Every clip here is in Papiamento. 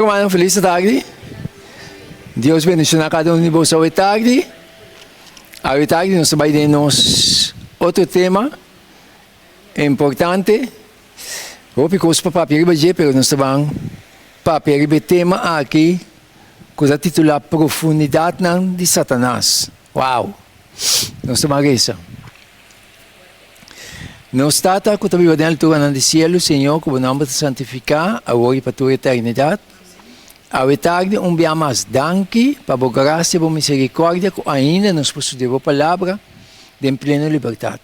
Rumannan felis tardi. Dios bendiciona cada un di boso awe tardi. Awe tardi nos ta bai den nos otro tema importante. Hopi cos pa papia riba dje, pero nos ta ban papia riba e tema aki cu ta titula Profundidadnan di Satanas. Wow! Nos ta ban reza. Nos Tata ku ta biba den alturanan di sielu, Señor, ku bo nòmber ta santifiká, awor i pa tur eternidat. Awe tardi un bia mas danki pa bo grasia i bo miserikòrdia ku ainda nos por studia bo Palabra den pleno libertat.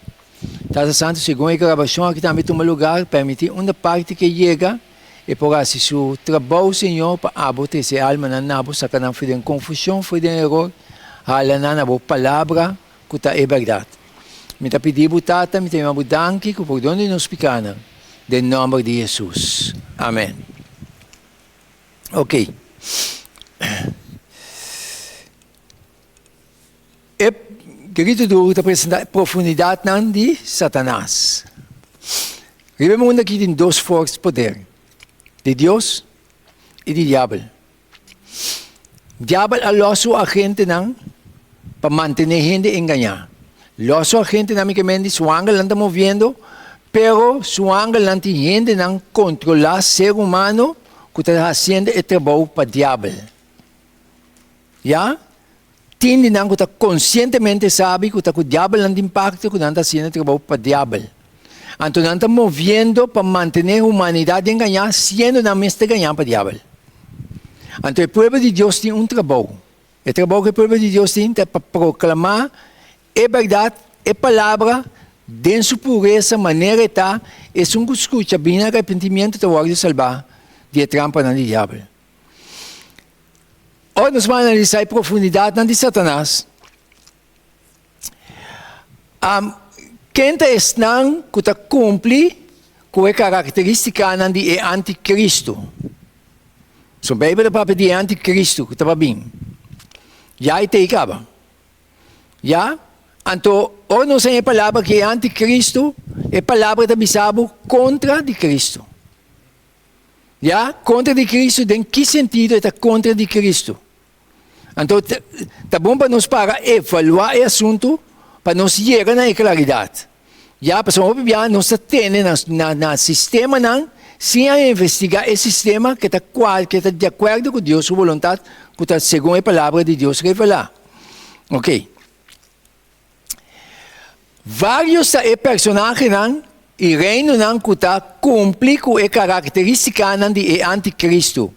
Tata Santu, segun e grabashon aki tambe tuma lugar, permití unda parti ke yega e por hasi su trabou, Señor, pa abo trese e almanan na bo, saka nan for den konfushon, for den eror, hala nan na bo Palabra, ku ta e bèrdat. Mi ta pidi bo, Tata, mi ta yama bo danki ku pordon di nos pikanan, den nòmber di Hesus. Amèn. Oke. E gritu duru ta presentá e profundidatnan di Satanas. Riba e mundu aki tin dos fòrs poder, di Dios i di diabel. Diabel a lòs su agentenan pa mantené hende engañá. Lòs su agentenan mi ke men di su angelnan ta moviendo, pero su angelnan tin hendenan kontrolá ser humano ku ta hasiendo e trabou pa diabel. Ya, tin di nan ku ta konsientemente sabi ku ta ku diabelnan tin pakto ku nan ta hasiendo e trabou pa diabel. Anto nan ta moviendo pa mantené humanidat engañá siendo nan mes ta gañá pa diabel. Anto e pueblo di Dios tin un trabou. E trabou ku e pueblo di Dios tin ta pa proklamá e bèrdat, e palabra, den su puresa manera e ta, esun ku skucha bini arepentimiento ta wòrdu salbá di e trampanan di diabel. Ora nos bai analisá e profundidatnan di Satanas, ken ta esnan ku ta kumpli ku e karakterístikanan di e antikristu? So Beibel ta papia di e antikristu ku ta pa bin. Ya e t'ei kaba. Ya? Anto, ora nos haña e palabra ki e antikristu, e palabra ta bisa bo kontra di Kristu. Ya? Kontra di Kristu, den ki sentido e ta kontra di Kristu? Anto ta bon pa nos para evaluá e asuntu pa nos yega na e klaridat. Ya, pasobra hopi bia nos ta tene na na na sistemanan sin a investigá e sistema ke ta kual ke ta di akuerdo ku Dios su boluntat ku ta segun e palabra di Dios revelá. Oke. Vários ta e personahenan i reinonan ku ta kumpli ku e karakterístikanan di e antikristu,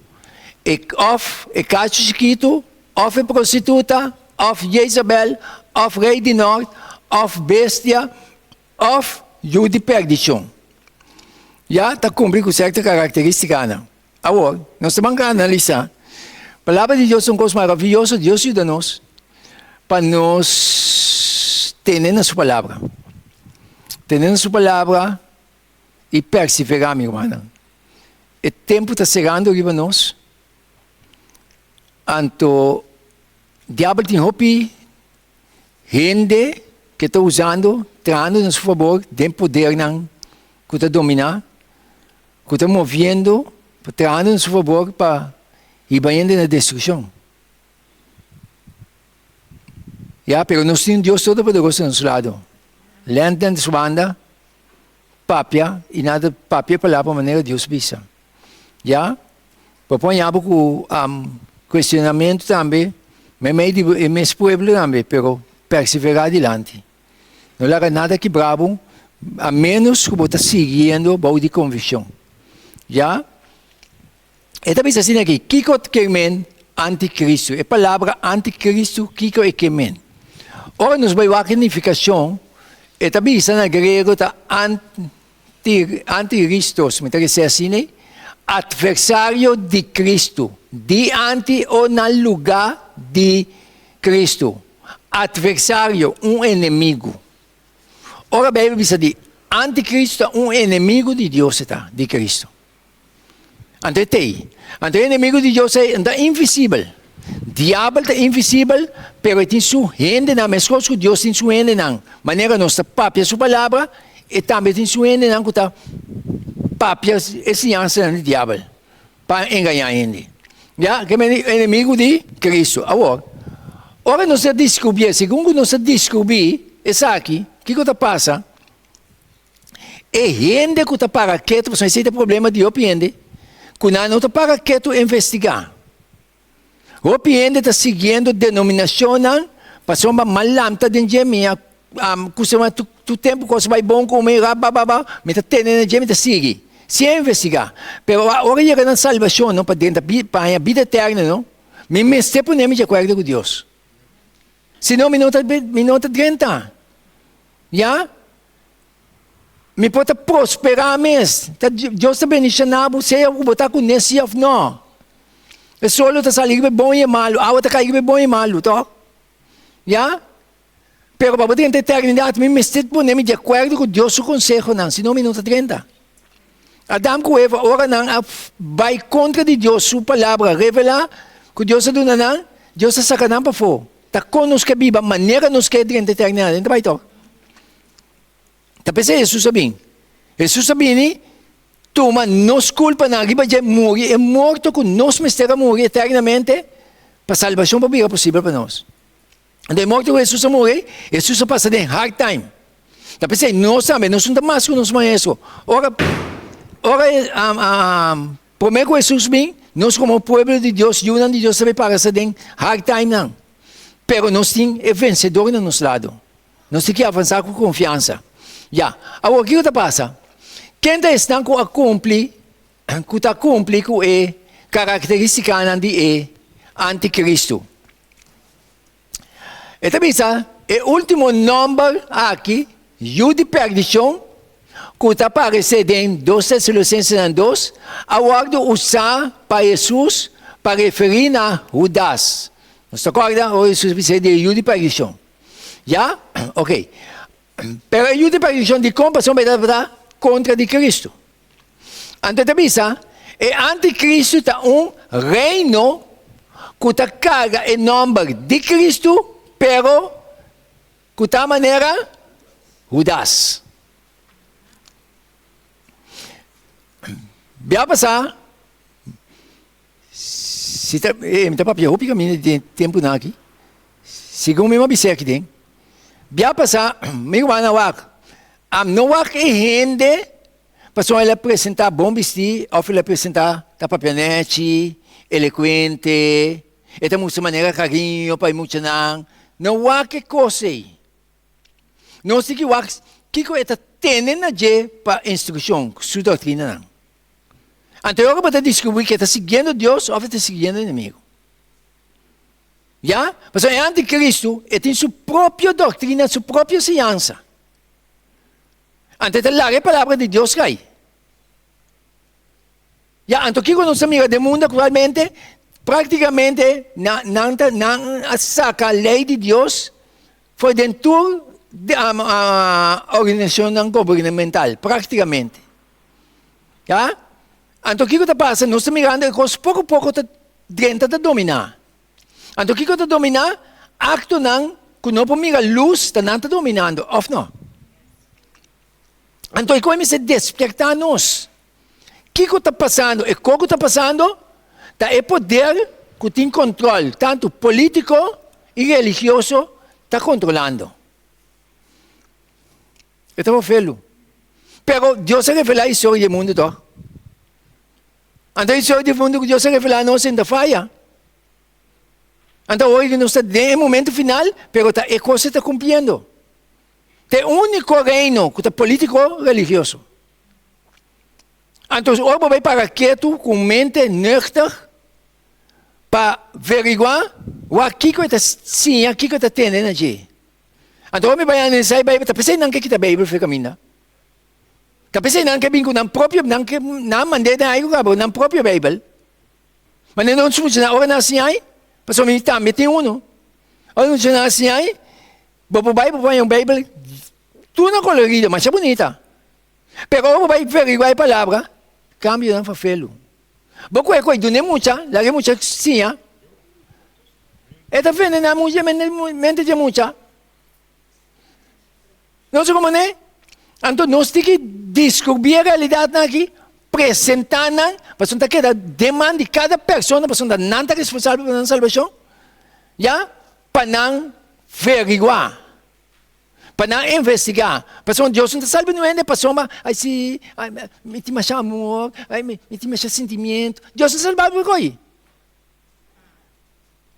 e òf e kachu chikitu, òf e prostituta, òf Jezabel, òf rei di nòrt, òf bestia, òf yu di pèrdishon. Ya ta kumpli ku sèrto karakterístikanan. Awor, nos ta ban analisá. Palabra di Dios ta un kos maravioso. Dios yuda nos pa nos tene na su palabra. Tene na su palabra i perseverá, mi rumannan. E tempu ta serando riba nos. Anto, diabel tin hopi hende ke ta usando, trahando na su fabor den podernan ku ta dominá. Ku ta moviendo pa trahando na su fabor pa hiba hende na destrukshon. Ya, pero nos tin un Dios Todopoderoso na nos lado. Lènt lènt su banda, papia i nan ta papia e palabra manera Dios bisa. Ya, bo por haña bo ku kuestionamentu tambe meimei di e mes pueblo tambe, pero perseverá dilanti. No laga nada kibra bo a menos ku bo ta siguiendo bou di konvikshon. Ya? E ta bisa asina aki, kiko ta ker men antikristu? E palabra antikristu kiko e ker men? Ora nos bai wak e nifikashon, e ta bisa na griego ta anti, antiristos, mi ta rese asina ei, atversario di Kristu, di anti o na lugá di Kristu. Atversario, un enemigu. Ora Beibel bisa di antikristu ta un enemigu di Dios e ta, di Kristu. Anto e t'ei. Anto e enemigu di Dios ei ta invisibel. Diabel ta invisibel, pero e tin su hendenan, meskos ku Dios tin su hendenan. Manera nos ta papia su palabra, e tambe tin su hendenan ku ta papia e siñansanan di diabel pa engañá hende. Ya, ke men enemigu di Cristo. Awor, ora nos a descubrié, segun ku nos a descubrí esaki, kiko ta pasa? E hende ku ta para ketu, pasobra esei ta problema di hopi hende, ku nan no ta para ketu investigá. Hopi hende ta siguiendo denominashonnan pasobra m'a lanta den dje, mi a kustumá tur tempu kos bai bon ku mi, rabababa, mi ta tene na dje, mi ta sigui sin a investigá. Pero ora yega na salbashon no, pa drenta pa haña bida eterno no, mi mester pone mi di akuerdo ku Dios. Si no mi no ta mi no ta drenta. Ya? Mi por ta prosperá mes. Ta Dios ta bendishoná bo sea ku bo ta ku ne sí òf no. E sol lo ta sali riba e bon i e malu, awa ta kai riba e bon i e malu, tòg? Ya? Pero pa bo drenta eternidat mi mester pone mi di akuerdo ku Dios su konsehonan, si no mi no ta drenta. Adam ku Eva ora nan a bai kontra di Dios su palabra revelá ku Dios a duna nan, Dios a saka nan pafó. Ta kon nos ke biba manera nos ke drenta eternidat, nan ta bai tòg? Ta p'esei Hesus a bin. Hesus a bini tuma nos kulpanan riba dje muri e morto ku nos mester a muri eternamente pa salbashon por bira posibel pa nos. Anto e morto ku Hesus a muri, Hesus a pasa den hard time. Ta p'esei nos tambe, nos no ta mas ku nos maestro. Ora ora promé ku Hesus bin, nos komo pueblo di Dios, yunan di Dios ta bay parasa den hard timenan. Pero nos tin e vensedor na nos lado. Nos tin ki avansá ku konfiansa. Ya. Awor, kiko ta pasa? Ken ta esnan ku a kumpli, ku ta kumpli ku e karakterístikanan di e antikristu? E ta bisa, e último nòmber aki, yu di pèrdishon, ku ta aparesé den Dos Tesalonisensenan dos, a wòrdu usá pa Hesus pa referí na Hudas. Nos ta kòrda ora Hesus a bisa di e yu di pèrdishon. Ya? Ok. Pero e yu di perdishon dikon? Pasobra e tabata kontra di Kristu. Anto e ta bisa, e antikristu ta un reino ku ta karga e nòmber di Kristu, pero ku ta manera Hudas. Bia pasá, Si ta, e mi ta papia hopi kaminda den tempunan aki. Segun mi a bis'é aki den. Bia pasá mi ruman a wak. Am no wak e hende pasobra el a presentá bon bistí òf el a presentá ta papia nèchi, elekuente, e ta mustra manera kariño pa e muchanan. No wak e kos ei. Nos tin ki wak kiko e ta tene na dje pa instrukshon, su doktrinanan. Anto e ora bo ta diskubrí ku e ta siguiendo Dios òf e ta siguiendo enemigu. Ya? Pasobra e antikristu e tin su propio doktrina, su propio siñansa. Anto e ta laga e palabra di Dios kai. Ya, anto kiko nos ta mira den mundu aktualmente? Práktikamente nan ta nan a saka lei di Dios for den tur organisashonnan gubernamental, práktikamente. Ya? Anto kiko ta pasa? Nos ta mirando e kos poko poko ta drenta ta dominá. Anto kiko ta dominá? Aktonan ku no por mira lus ta nan ta dominando, òf no? Anto e kos mester despertá nos. Kiko ta pasando? E kos ku ta pasando ta e poder ku tin kontrol tantu polítiko i religioso ta kontrolando. E tabata felu. Pero Dios a revelá e historia di e mundu tòg. Anto e historia di e mundu ku Dios a revelá nos no ta faya. Anto awor nos ta den e momento final, pero ta e kos ta kumpliendo. Ta e úniko reino ku ta polítiko religioso. Anto ora bo bai para ketu ku un mente nuchter pa veriguá wak kiko e ta siña, kiko e ta tende na dje. Anto ora mi bai analisá e Beibel, ta p'esei nan ke kita Beibel for e kaminda. Ta p'esei nan ke bin ku nan propio, nan ke, nan mand'é den airu kaba ku nan propio Beibel. Ma nan no funshoná ora nan a siña ei, pasobra mi tambe tin unu. Ora nan funshoná a siña ei, bo por bai bo por haña un Beibel tur na kolorido, masha bunita. Pero ora bo bai veriguá e palabra, kambionan fafelu. Bo kohe kohe duna e mucha, laga e mucha siña. E ta venená mucha mente di e mucha. Nos a komo ne? Anto nos tin ki diskubrí e realidatnan aki. presentá nan, pasobra ta keda den man di kada persona, pasobra nan ta responsabel pa nan salbashon, ya, pa nan veriguá, pa nan investigá, pasobra Dios no ta salba niun hende pasobra, ai si, ai mi tin masha amor, ai mi tin masha sentimiento, Dios no ta salba bo ko'i.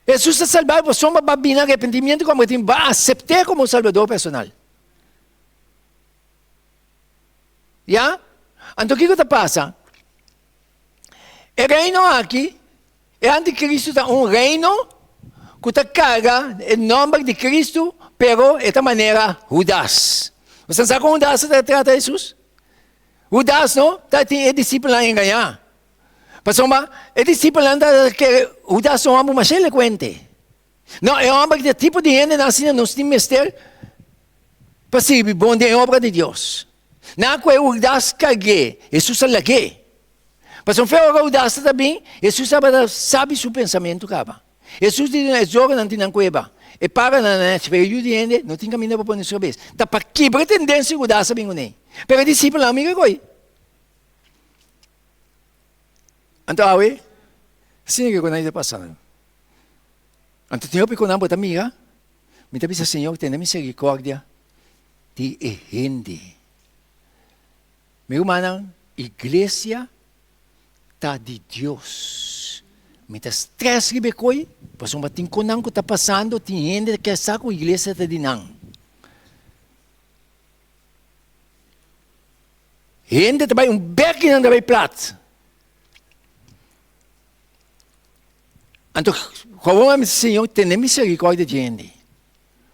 Hesus ta salba bo pasobra bo a bini arepentimiento ku bo a asept'é komo Salbador personal. Ya? Anto kiko ta pasa? E reino aki, e antikristu ta un reino ku ta karga e nòmber di Kristu, pero e ta manera Hudas. Bo sa kon Hudas ta trata Hesus? Hudas no ta tin e disipelnan engañá. Pasobra e disipelnan ta kere Hudas un hòmber masha elokuente. No, e hòmber ki ta tipo di hendenan asina nos tin mester pa sirbi bon den e obra di Dios. Nan ku e Hudas karg'é, Hesus a lag'é. Pasobra fe ora Hudas ta bin, Hesus tabata sabi su pensamentu kaba. Hesus di nan, e zornan tin nan kueba, e paranan nan hèchi, pero e yu di hende no tin kaminda pa pone su kabes. Ta pa kibra e tendensia ku Hudas a bin kuné. Pero e disipelnan a mira ko'i. Anto awe, asina ke ku nan ta pasa. Anto tin hopi ku nan bo ta mira, mi ta bisa Señor tene misericordia di e hende. Mi rumannan, iglesia ta di Dios. Mi ta stress riba e koi, pasobra tin konan ku ta pasando, tin hende ke sa ku iglesia ta di nan. Hende ta bai un bek i nan ta bai plat. Anto gewoon a mi Señor tene misericordia di hende.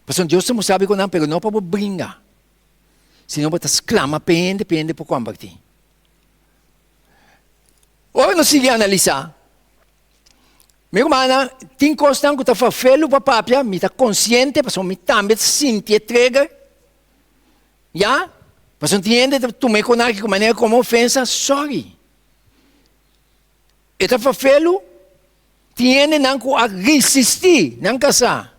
Pasobra Dios ta mustra bo ku nan, pero no pa bo bringa, sino bo ta sklama pa hende, pa hende por kompartí. Ora nos sigui analisá, mi rumannan, tin kosnan ku ta ferfelu pa papia, mi ta konsiente pasobra mi tambe ta sinti e trigger. Ya, pasobra tin hende ta tuma e konaki ku manera komo ofensa, sorry. E ta ferfelu, tin hendenan ku a risistí nan kasá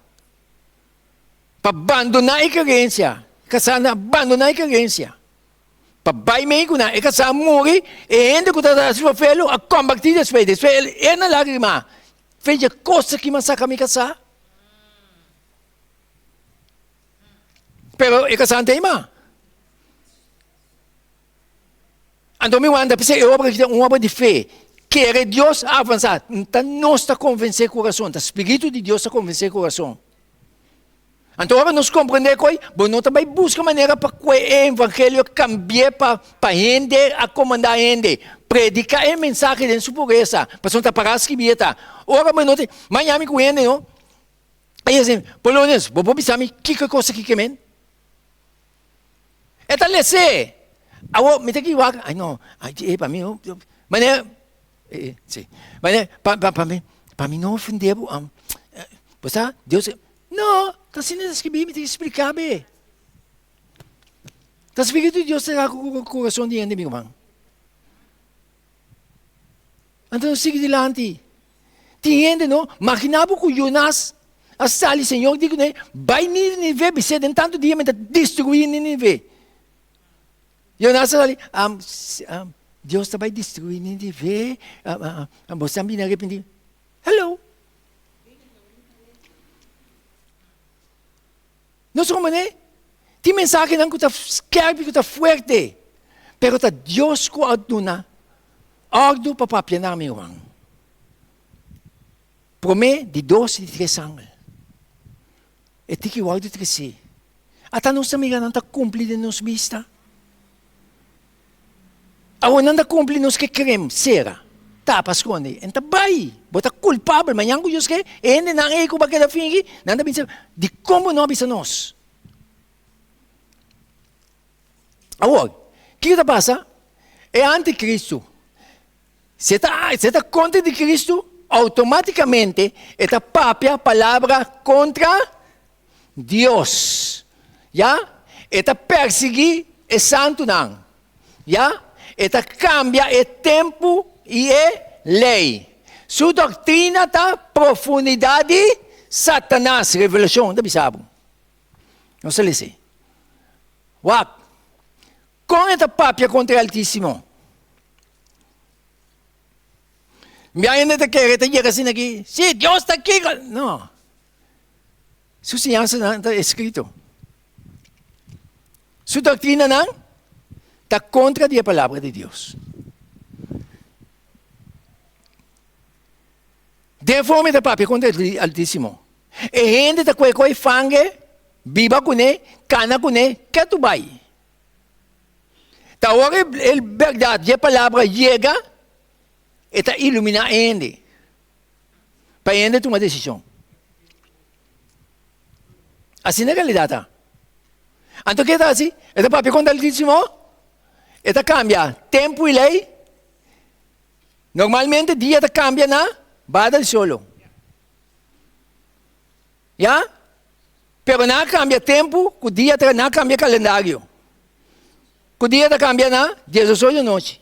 pa bandoná e kerensia, kasánan a bandoná e kerensia pa bai mei ku nan, e kasá a muri, e hende ku ta hasi ferfelu a kombertí despues, despues el e na lágrima, fecha kos aki mi a saka mi kasá. Pero e kasá ta ima. Anto mi wanta p'esei e obra aki ta un obra di fe. Kere Dios a avansá. Ta nos ta konvensé kurason, ta spiritu di Dios ta konvensé kurason. Anto ora nos komprendé koi, bo no ta bai buska manera pa kue e evangelio kambi'é pa pa hende akomandá hende. Prediká e mensahe den su puresa, pasobra ta pará skibié ta. Ora bo no ta, maña mi ku hende no, a yesi, Polonius, bo por bisa mi kiko e kos aki ke men? E ta les'é. Awor mi ta ki wak, ai no, ai e pa mi no, manera, e si, manera pa pa pa mi, pa mi no ofendé bo, bo sa, Dios, no, ta asina ta skibí, mi ta splika be. Ta spiritu di Dios ta traha ku kurason di hende, mi ruman. Anto nos sigui dilanti. Tin hende no, magina bo ku Jonas a sali, Señor di kuné, bai Ninive, bis'é den tantu dia mi ta destruí Ninive. Jonas a sali, Dios ta bai destruí Ninive, bo sa bini arepentí. Hello! Nos ruman'é, tin mensahenan ku ta skèrpi, ku ta fuerte, pero ta Dios ku a duna òrdu pa papia nan, mi ruman. Promé, di dos i di tres angel. E tiki wòrdu tresé. Ata nos ta mira nan ta kumpli den nos bista. Awor nan ta kumpli nos ke krem, sera, tapa, skonde. En ta bai! Bo ta kulpabel. Mañan ku Dios ke, e hendenan ei ku bo a keda fingi, nan ta bisa, Dikon bo no a bisa nos? Awor, kiko ta pasa? E antikristu, si e ta, si e ta kontra di Kristu, outomátikamente e ta papia palabra kontra Dios. Ya, e ta persiguí e santunan. Ya, e ta kambia e tempu i e lei. Su doktrina ta profundidat di Satanas. Revelashon ta bisa bo. Nos ta lesa ei. Wak, kon e ta papia kontra e Altísimo? Mi ainda ta kere ta yega asina aki, si, Dios ta aki. No. Su siñansanan ta eskrito. Su doktrinanan ta kontra di e Palabra di Dios. Den forma e ta papia kontra e Altísimo. E hende ta kohe kohe fange, biba kuné, kana kuné, ketu bai. Ta ora e bèrdat di e Palabra yega, e ta iluminá e hende, pa e hende tuma desishon. Asina e realidat ta. Anto ke ta hasi? E ta papia kontra Altísimo, e ta kambia tempu i lei. Normalmente dia ta kambia na bada di solo. Ya? Pero nan a kambia tempu ku dia ta, nan a kambia kalendario. Ku dia ta kambia na diesdos di anochi.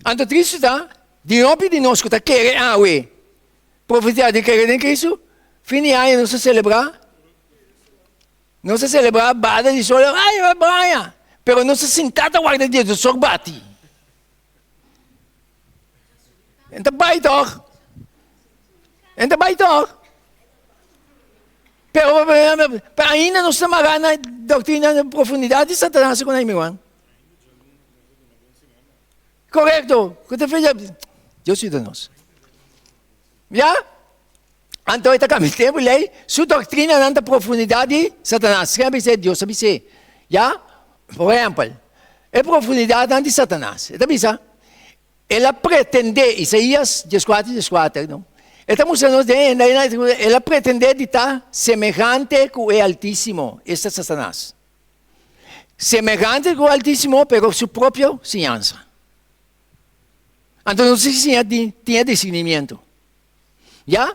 Anto tristu ta, di hopi di nos ku ta kere awe profetia di kere den Kristu, fin di aña nos ta selebrá, nos ta selebrá bada di solo, ay, baña! Pero nos ta sintá ta warda diesdos bati. En ta bai tòg. En ta bai tòg. Pero, pero ainda nos ta mará na doktrina na profundidat di Satanas ku na mi. Korekto. Ku ta fecha Dios yuda nos. Ya? Anto e ta kambia tempu lei su doktrinanan ta profundidat di Satanas. Ken a bis'é? Dios a bis'é. Ya? Por ehèmpel, e profundidatnan di Satanas. E ta bisa, El a pretendé, Isaías dieskuater dieskuater, no? E ta mustra nos den el a pretendé di ta semehante ku e Altísimo, esta Satanas. Semehante ku e Altísimo, pero su propio siñansa. Anto nos tin siña di tin e discernimiento. Ya?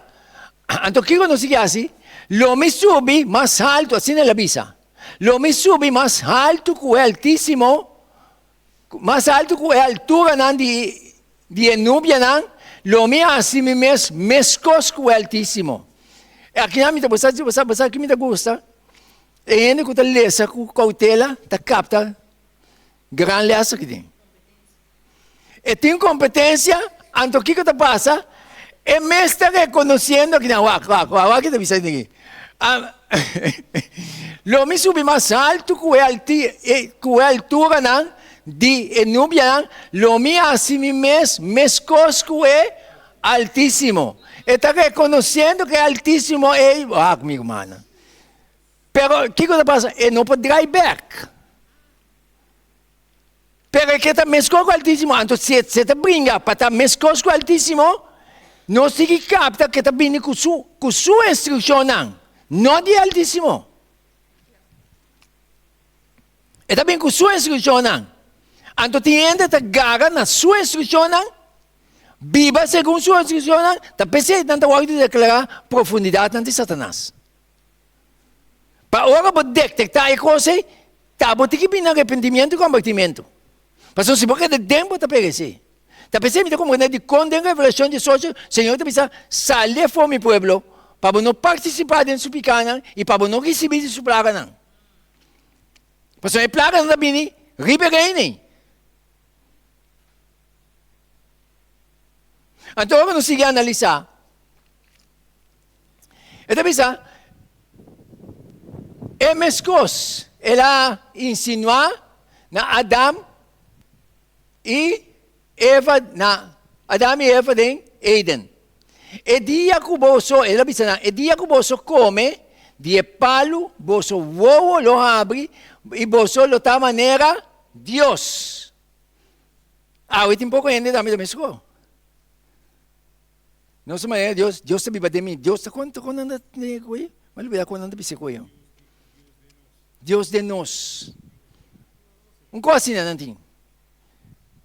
Anto kiko nos tin ke hasi? Lo mi subi mas haltu, asina el a bisa. Lo mi subi mas haltu ku e Altísimo, mas haltu ku e alturanan di di e nubianan, lo mi hasi mi mes meskos ku e Altísimo. Akinan mi ta, bo sa, bo sa, bo sa ki mi ta gusta? E hende ku ta lesa ku koutela ta kapta gran lès aki den. E tin kompetensia, anto kiko ta pasa? E mes ta rekonosiendo kinan, wak, wak, wak, wak ki ta bisa esaki. Lo mi subi mas altu ku e alti, ku e alturanan di e nubianan, lo mi hasi mi mes meskos ku e Altísimo. E ta rekonosiendo ku e Altísimo ei, wak mi rumannan. Pero kiko ta pasa? E no por drai bèk. Pero e ke ta meskos ku Altísimo, anto si e ta bringa pa ta meskos ku Altísimo, nos tin ki kapta ku e ta bini ku su ku su instrukshonnan, no di Altísimo. E ta bini ku su instrukshonnan. Anto tin hende ta gara na su instrukshonnan, biba segun su instrukshonnan, ta p'esei nan ta wòrdu deklará profundidatnan di Satanas. Pa ora bo detektá e kos ei, ta bo tin ki bini arepentimiento i kombertimiento. Pasobra si bo keda den bo ta peresé. Ta p'esei mi ta komprendé dikon den Revelashon diesocho Señor ta bisa, Sali afó mi pueblo, pa bo no partisipá den su pikánan i pa bo no risibí di su plaganan. Pasobra e plaganan ta bini riba e reino ei. Anto ora nos sigui analisá. E ta bisa, E meskos el a insinuá na Adam i Eva, na Adam i Eva den Eden. E dia ku boso, el a bisa nan, e dia ku boso kome di e palu, boso wowo lo habri i boso lo ta manera Dios. Awe tin poko hende tambe ta meskos. No sa manera Dios, Dios ta biba den mi. Dios ta kon kon nan ta ne koe? Mi a lubida kon nan ta bisa koe. Dios den nos. Un kos asina nan tin.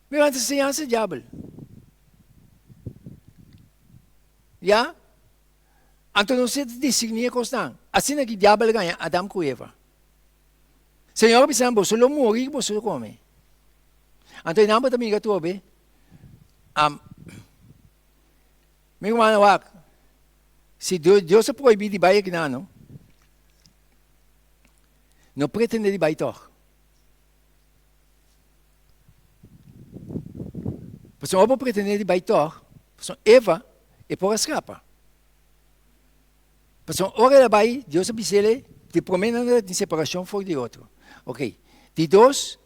Mi wanta enseñansa diabel. Ya? Anto nos ta discerni e kosnan. Asina ki diabel a gaña Adam ku Eva. Señor a bisa nan, boso lo muri, boso lo kome. Anto e nan bo ta mira trobe. Am, mi rumannan wak, si Dios, Dios a prohibí di bai akinan, no, no pretende di bai tòg. Pasobra ora bo pretendé di bai tòg, pasobra Eva e por a skapa. Pasobra ora el a bai, Dios a bis'el, di promé nan a tin separashon for di otro. Oke. Di dos,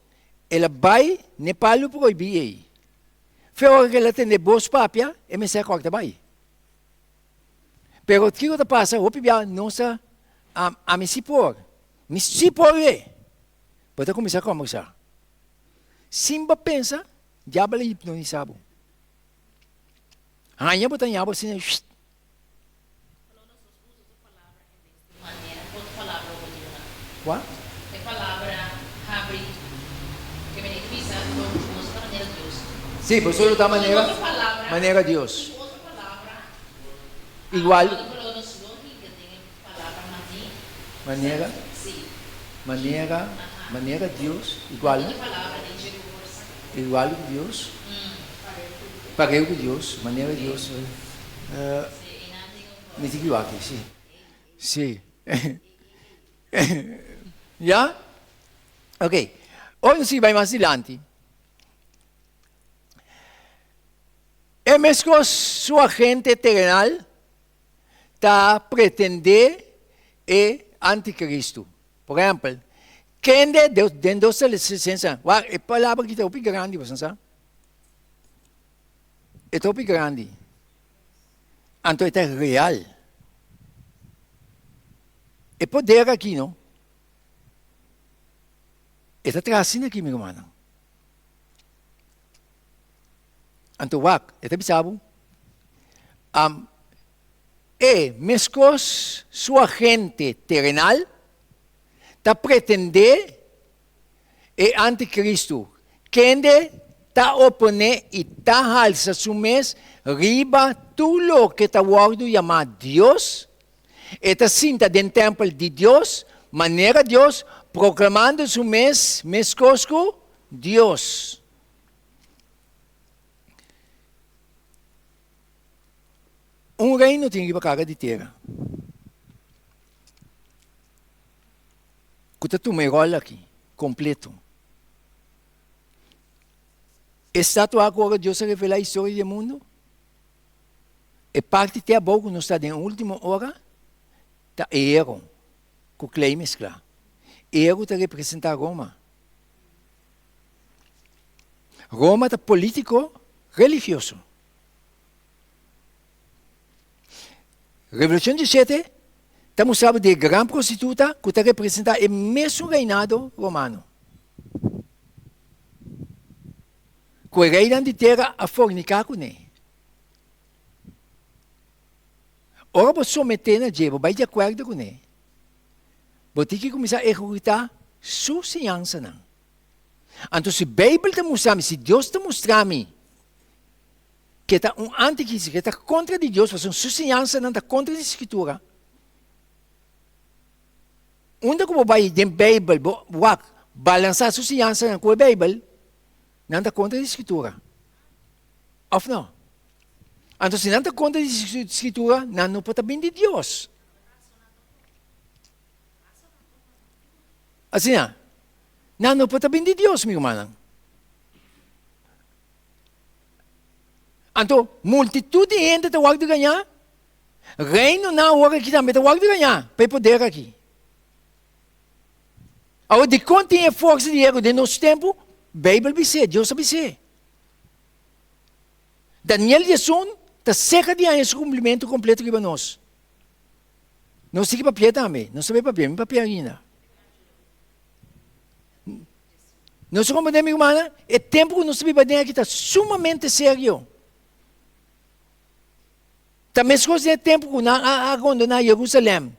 el a bai n'e palu prohibí ei. Fe ora ku el a tende bos papia, e mester a kòrta bai. Pero kiko ta pasa? Hopi bia nos ta, Ami si por. Mi si por e! Bo ta kuminsá kòmbersá. Sin bo pensa, diabel a hipnonisá bo. Haña bo ta haña bo asina, shht. Kua? Sí, boso lo ta manera, manera Dios. Igual. Manera, manera, manera Dios, igual, igual ku Dios, pareu ku Dios, manera Dios. Mi tin ki wak aki, si. Si. Ya? Ok. Ora nos sigui bai mas dilanti. E meskos su agente terenal ta pretendé e antikristu. Por ehèmpel, kende den dos Tesalonicenses, wak, e palabra aki ta hopi grandi, boso sa? E ta hopi grandi. Anto e ta real. E poder aki no, e ta traha asina aki, mi rumannan. Anto wak, e ta bisa bo, am, e, meskos su agente terenal, ta pretendé e antikristu, kende ta oponé i ta halsa su mes riba tur loke ta wòrdu yamá Dios, e ta sinta den tèmpel di Dios manera Dios, proklamando su mes meskos ku Dios. Un reino tin riba kara di tera ku ta tuma e ròl aki kompleto. E statua ku ora Dios a revelá historia di e mundu, e parti te abou ku nos ta den e último ora ta e hero ku klei mesklá. E hero ta representá Roma. Roma ta politico religioso. Revelacion 17 ta mustra bo di e gran prostituta cu ta representa e mesun reinado romano. Cu e reynan di tera a fornica cune. Ora bo somete na dje, bo bai di acuerdo cune, bo tin ki cuminsa ehecuta su siñansanan. Anto si Beibel ta mustra mi, si Dios ta mustra mi ke ta un antikristu, ke ta kontra di Dios, pasobra su siñansanan ta kontra di Skritura, unda ku bo bai den Beibel, bo wak balansá su siñansanan ku e Beibel, nan ta kontra di Skritura. Òf no? Anto si nan ta kontra di Skritura, nan no por ta bin di Dios. Asina, nan no por ta bin di Dios, mi rumannan. Anto, multitud di hende ta wak di gañá. Reinonan awor aki tambe ta wak di gañá pa e poder aki. Awor, dikon tin e forsa di ego den nos tempu? Beibel bis'é, Dios a bis'é. Daniel 11 ta serka di haña su kumplimentu kompleto riba nos. Nos tin ki papia tambe. Nos ta bay papia, mi papia ainda. Nos ta comprende mi rumannan? E tempo ku nos ta biba den aki ta sumamente serio. Ta meskos den e tempo ku nan a abandoná Jerusalem.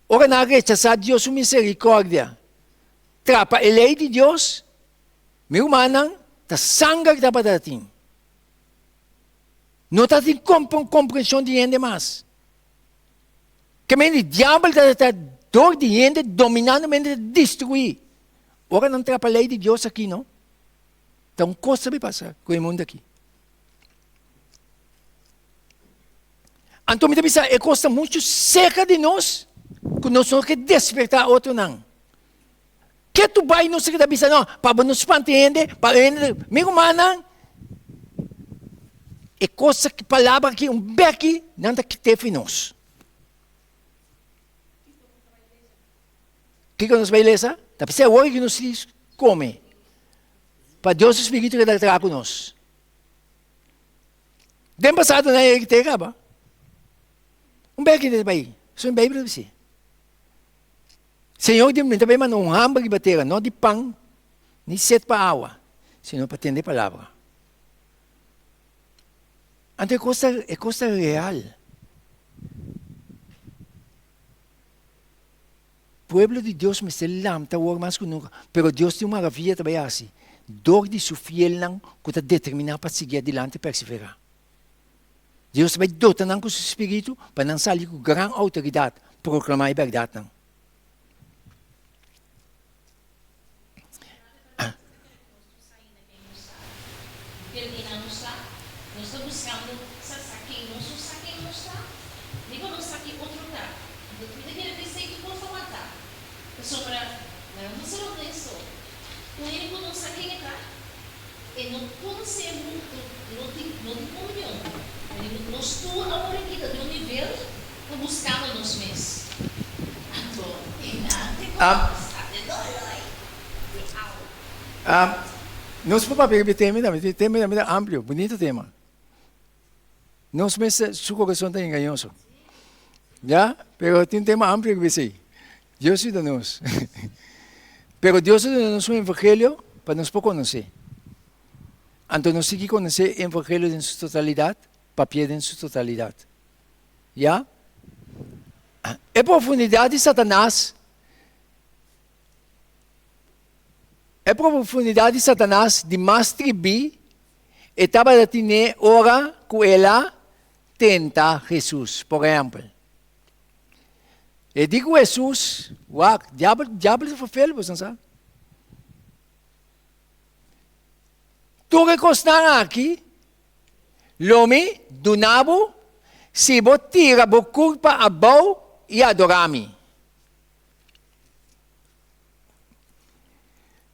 Ora nan a rechasá Dios su misericordia, trapa e lei di Dios, mi rumannan, ta sanger tabata tin. No ta tin comprension di hende mas. Ke men di diabel ta ta dor di hende dominando mente ta destrui. Ora nan trapa ley di Dios aki no, ta un cos ta bin pasa cu e mundo aki. Anto mi ta bisa e cos ta mucho cerca di nos cu nos no ke desperta otronan. Ke tu bai nos ta keda bisa no pa bo no spanta hende, pa hende, mi rumannan. E kos aki, palabra aki, un beki nan ta kit'é fi nos. Kiko nos bai lesa? Ta p'esei awor ku nos tin kome, pa Dios su spiritu keda traha ku nos. Den pasado nan a kit'é kaba. Un beki ta bai, so e Beibel ta bisa. Señor di, Mi ta bai manda un hamber riba tera, no di pan ni set pa awa, sino pa tende e palabra. Anto e kos ta, e kos ta real. Pueblo di Dios mester lamta awor mas ku nunka, pero Dios tin un maravia ta bai hasi dor di su fielnan ku ta determiná pa sigui adilanti i perseverá. Dios ta bai dota nan ku su spiritu pa nan sali ku gran outoridat proklamá e bèrdatnan. E no konosé muchu, no tin no tin komunion. Mi di nos tur awor aki ta den un nivel pa buskando nos mes. Anto einan te kos ta den doloi di awa. Nos por papia riba e tema tambe, e tema tambe ta amplio, bunito tema. Nos mes su corazon ta engañoso. Ya, pero tin tema amplio riba esey. Dios yuda nos. Pero Dios a duna nos un evangelio pa nos por conoce. Anto nos tin ki conoce e evangelio den su totalidad, papia den su totalidad. Ya? E profundidad di Satanas, e profundidad di Satanas di mas tribi E tabata tine ora ku el a tenta Hesus. Por ehèmpel, e di ku Hesus, Wak, diabel, diabel ta ferfel, boso sa. Tur e kosnan aki lo mi duna bo si bo tira bo kurpa abou i adorá mi.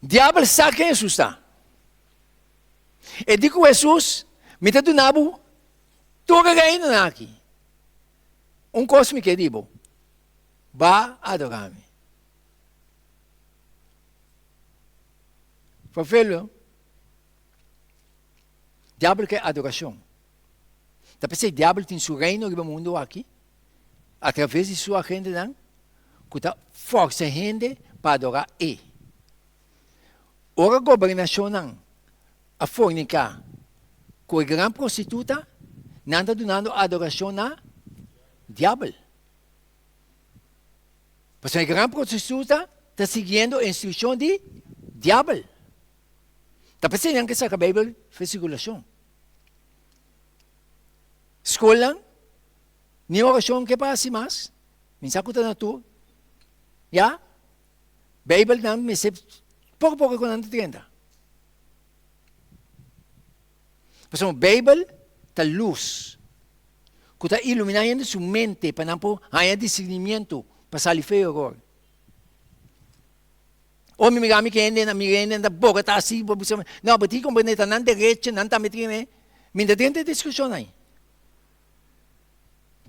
Diabel sa ken Hesus ta. E di ku Hesus, Mi ta duna bo tur e reinonan aki. Un kos mi ke di bo, Ba adorá mi. Vervelo, Diabel ke adorashon. Ta p'esei diabel tin su reino riba mundu aki, atraves di su agentenan ku ta forsa hende pa adorá e. Ora gobernashonnan a forniká ku e gran prostituta, nan ta dunando adorashon na Diabel. Pasobra e gran prostituta ta siguiendo e instrukshon di Diabel. Ta p'esei nan ke saka Beibel for sirkulashon. Skolnan, ni orashon ke pa hasi mas, mi sa ku ta na tur, ya. Beibel nan mester poko poko ku nan ta drenta. Pasobra Beibel ta lus ku ta iluminá hende su mente pa nan por haña disirnimiento pa sali fe eror. Ora mi mira mi ku hende, mi mira hende ta boka ta hasi, bo bisa, no, bo tin komprendé ta nan derecho, nan tambe tin e. Mi ta drenta e diskushon ei.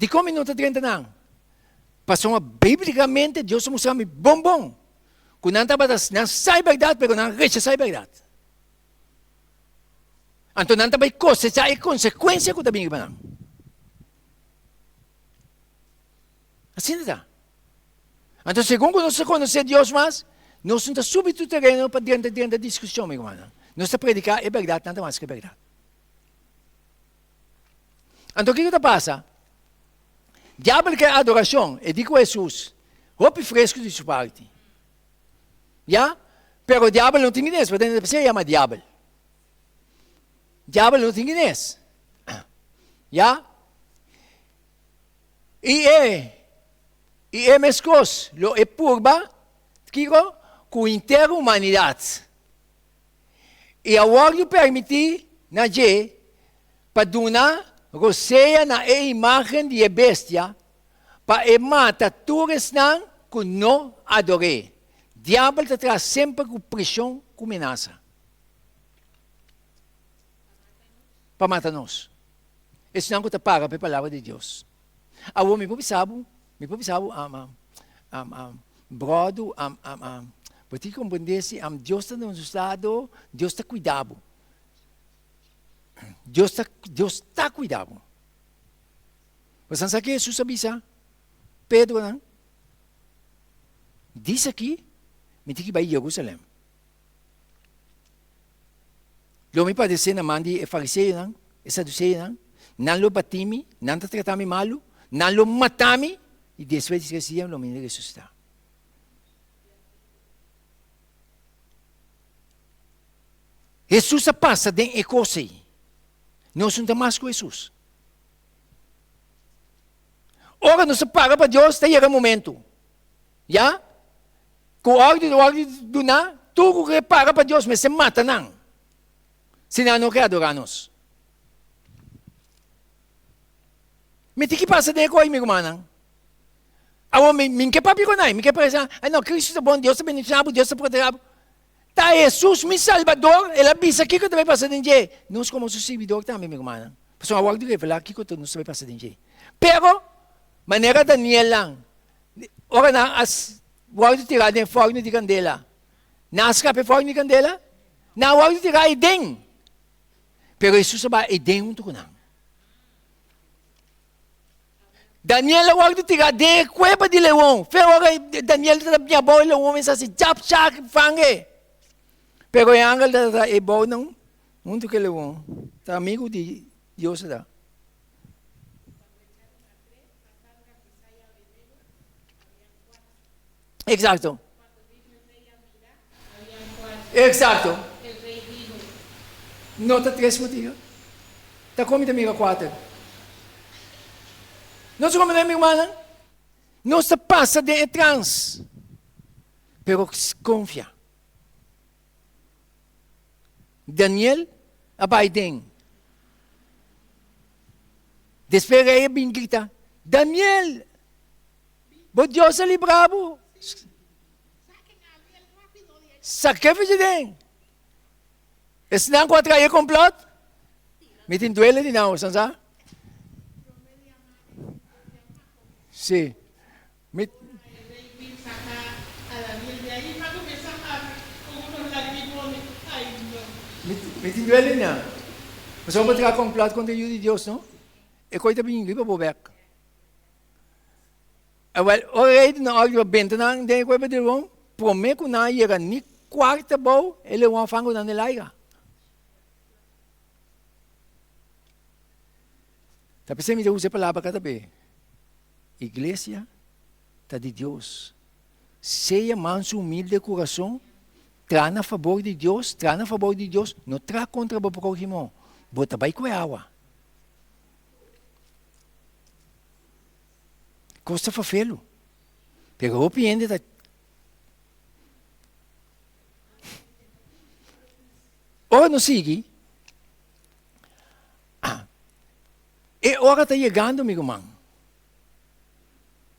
Dikon mi no ta drenta nan? Pasobra bíblikamente Dios a mustra mi bon bon ku nan tabata nan sa e bèrdat pero nan rechasá e bèrdat. Anto nan ta bai kosechá e konsekuensia ku ta bini riba nan. Asina ta. Anto segun ku nos ta konosé Dios mas, nos no ta subi tur tereno pa drenta drenta diskushon, mi rumannan. Nos ta prediká e bèrdat nada mas ku e bèrdat. Anto kiko ta pasa? Diabel ke adorashon, e di ku Hesus, hopi fresku di su parti. Ya? Pero diabel no tin gines, pasobra p'esei e yama diabel. Diabel no tin gines. Ya? I e, i e meskos lo e purba, kiko? Ku henter humanidat. I a wòrdu permití na dje pa duna rosea na e imágen di e bestia, pa e mata tur esnan ku no ador'é. Diabel ta traha semper ku preshon ku menasa pa mata nos. Esnan ku ta paga pa e palabra di Dios. Awor mi por bisa bo, mi por bisa bo, am, am, am, am, bròdu, am, am, am, bo tin komprendé si, am, Dios ta na nos lado, Dios ta kuida bo. Dios ta, Dios ta kuida bo. Bo sa ke Hesus a bisa Pedro nan? Dis aki, mi tin ki bai Jerusalem. Lo mi padesé na man di e fariseonan, e saduseonan, nan lo batí mi, nan ta tratá mi malu, nan lo matá mi, i despues di tres dia lo mi resusitá. Hesus a pasa den e kos ei. Nos no ta mas ku Hesus. Ora nos a para pa Dios, ta yega e momento, ya, ku òrdu di òrdu duná, tur ku ke para pa Dios mester mata nan, si nan no ke adorá nos. Mi tin ki pasa den e kos, mi rumannan. Awor mi mi ke papia ku nan, mi ke presa, ay no, Cristo ta bon, Dios ta bendiciona bo, Dios ta proteha bo. Ta Hesus mi Salbador, el a bisa kiko ta bai pasa den dje. Nos komo su sirbidor tambe, mi rumannan, pasobra a wòrdu revelá kiko ta nos ta bai pasa den dje. Pero, manera Danielnan, ora nan a wòrdu tirá den fòrnu di kandela, nan a skapa e fòrnu di kandela? Nan a wòrdu tirá ei den. Pero Hesus a bai ei den huntu ku nan. Daniel a wòrdu tirá den e kueba di leon. Fe ora Daniel tabata bini abou, e leon mester hasi chap chak fange. Pero e angel tabata e bou nan huntu ku e leon. Ta amigu di Dios ta. Exacto. Exacto. No ta tres motivo. Ta kon mi ta mira kuater? Nos ta komprende mi rumannan? Nos ta pasa den e trans. Pero konfia. Daniel a bai den. Despues rei a bin grita, Daniel! Bo Dios a libra bo. Sak'é for dje. Esnan ku a traha e komplòt, mi tin duele di nan, boso sa? Sí. Mi. Mi tin duele di nan. Pasobra bo traha komplòt kontra e Yu di Dios, no? E koi ta bini riba bo bèk. Awel, ora rei duna òrdu pa benta nan den e kuerpo di leon, promé ku nan a yega ni kuart abou, e leon a fanga nan den laira. Ta p'esei mi ta usa e palabra kada be, Iglesia ta di Dios. Sea mansu, humilde di kurason, traha na fabor di Dios, traha na fabor di Dios, no traha kontra bo próhimo, bo ta bai ku e awa. Kos ta fafelu. Pero hopi hende ta Ora nos sigui, e ora ta yegando, mi ruman.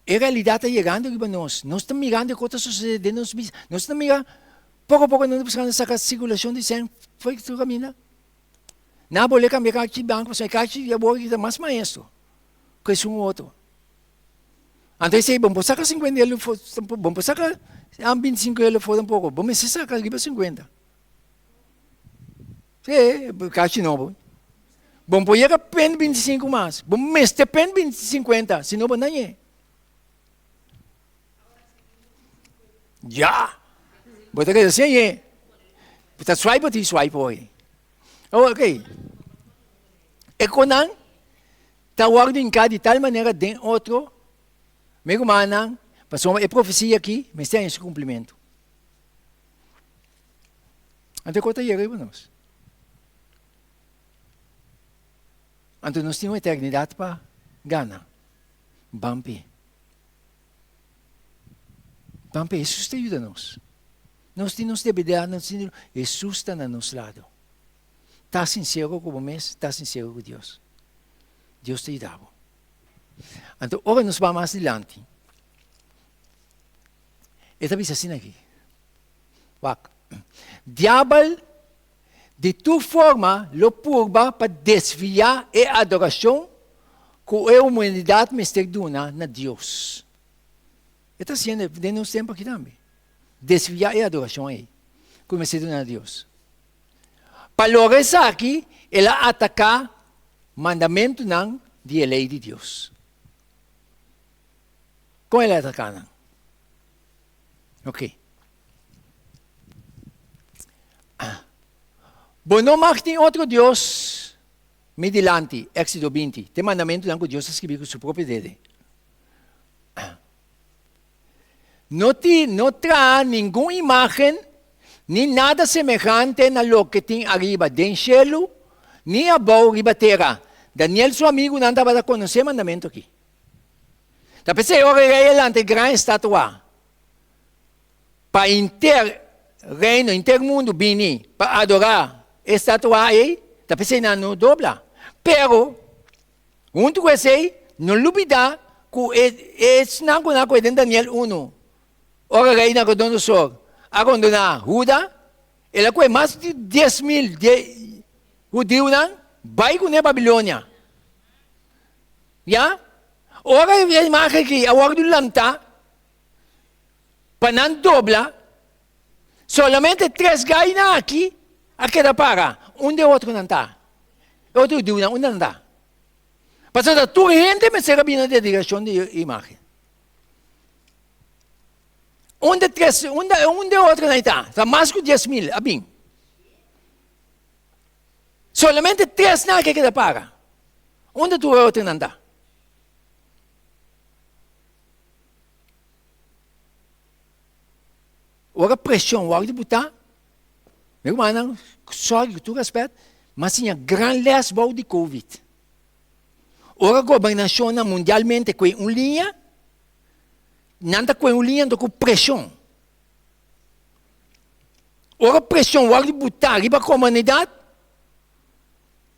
E realidat ta yegando riba nos. Nos ta mirando e kos ta sosode den nos bista. Nos ta mira poko poko nos ta buskando saka sirkulashon di sèn for di tur kaminda. Nan a bolbe kambia karchi banko pasobra e karchi di awor ta mas maestro ku esun otro. Anto esei bo no por saka sinkuenta elo for tampoco, bo no por saka bintisinku elo for tampoco, bo mester saka riba sinkuenta. Si, karchi nobo. Bo no por yega pen bintisinku mas, bo mester pen sinkuenta, si no bo nañ'e. Ya! Bo ta keda sin e. Bo ta swipe bo tin swipe hoy. Oh, ok. E konan ta wòrdu hinká di tal manera den otro, mi rumannan, pasobra e profesia aki mester haña su kumplimentu. Anto e kos ta yega riba nos. Anto nos tin un eternidat pa gana. Ban p'e. Ban p'e. Hesus ta yuda nos. Nos tin nos debilidat, nos tin, Hesus ta na nos lado. Ta sinsero ku bo mes, ta sinsero ku Dios. Dios ta yuda bo. Anto ora nos bai mas dilanti, e ta bisa asina aki, wak, diabel. Di tur forma lo purba pa desviá e adorashon ku e humanidat mester duna na Dios. E ta hasiendo den nos tempu aki tambe. Desviá e adorashon ei ku mester duna na Dios. Pa logra esaki, el a ataká mandamentunan di e lei di Dios. Kon el a ataká nan? Oké. Bo no mag tin otro dios mi dilanti, Éxodo 20, te mandamentunan ku Dios a skibi ku su propio dede. No ti, no traha ningun imágen ni nada semehante na loke tin ariba den shelu ni abou riba tera. Daniel su amigunan tabata konosé mandamentu aki. Ta p'esei ora e rei a lanta e gran estatua pa henter reino, henter mundu bini pa adorá e estatua ei, ta p'esei nan no dobla. Pero, huntu ku esei, no lubidá ku e esnan ku nan a kohe den Daniel unu, ora rei Nabucodonosor a rondoná Huda, el a kohe mas di 10,000 di e hudiunan bai kuné Babilonia. Ya, ora e imágen aki a wòrdu lantá pa nan dobla, solamente tres gaina aki a keda para. Unda e otronan ta? E otro hudiunan, unda nan ta? Pasobra tur hende mester a bini den direkshon di e imágen. Unda tres, unda, unda e otronan ta? Ta mas ku 10,000 a bin. Solamente tresnan a keda para. Unda tur e otronan ta? Ora presion wòrdu butá, mi rumannan, sòri ku tur rèspèt, mi a siña gran lès bou di covid. Ora gobernashonnan mundialmente kohe un liña, nan ta kohe un liña anto ku presion. Ora presion wòrdu butá riba komunidat,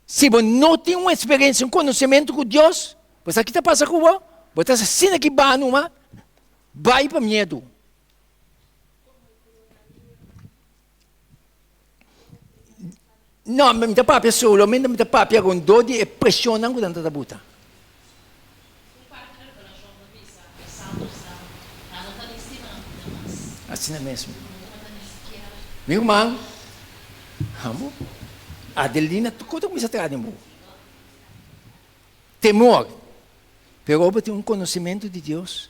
si bo no tin un eksperensia, un konosementu ku Dios, bo sa ki ta pasa ku bo? Bo ta asina ki baha numa, bai pa miedu. No, mi ta papia solamente mi ta papia rondó di e presionnan ku nan ta buta. Un parti di revelashon ta bisa e santusnan nan no ta ni stima nan bida mas. Asina mesmo. No tabata ni sikiera. Mi ruman, amo, Adelina, tur kos ta kuminsá traha den bo. Temor. Pero ora bo tin un konosementu di Dios,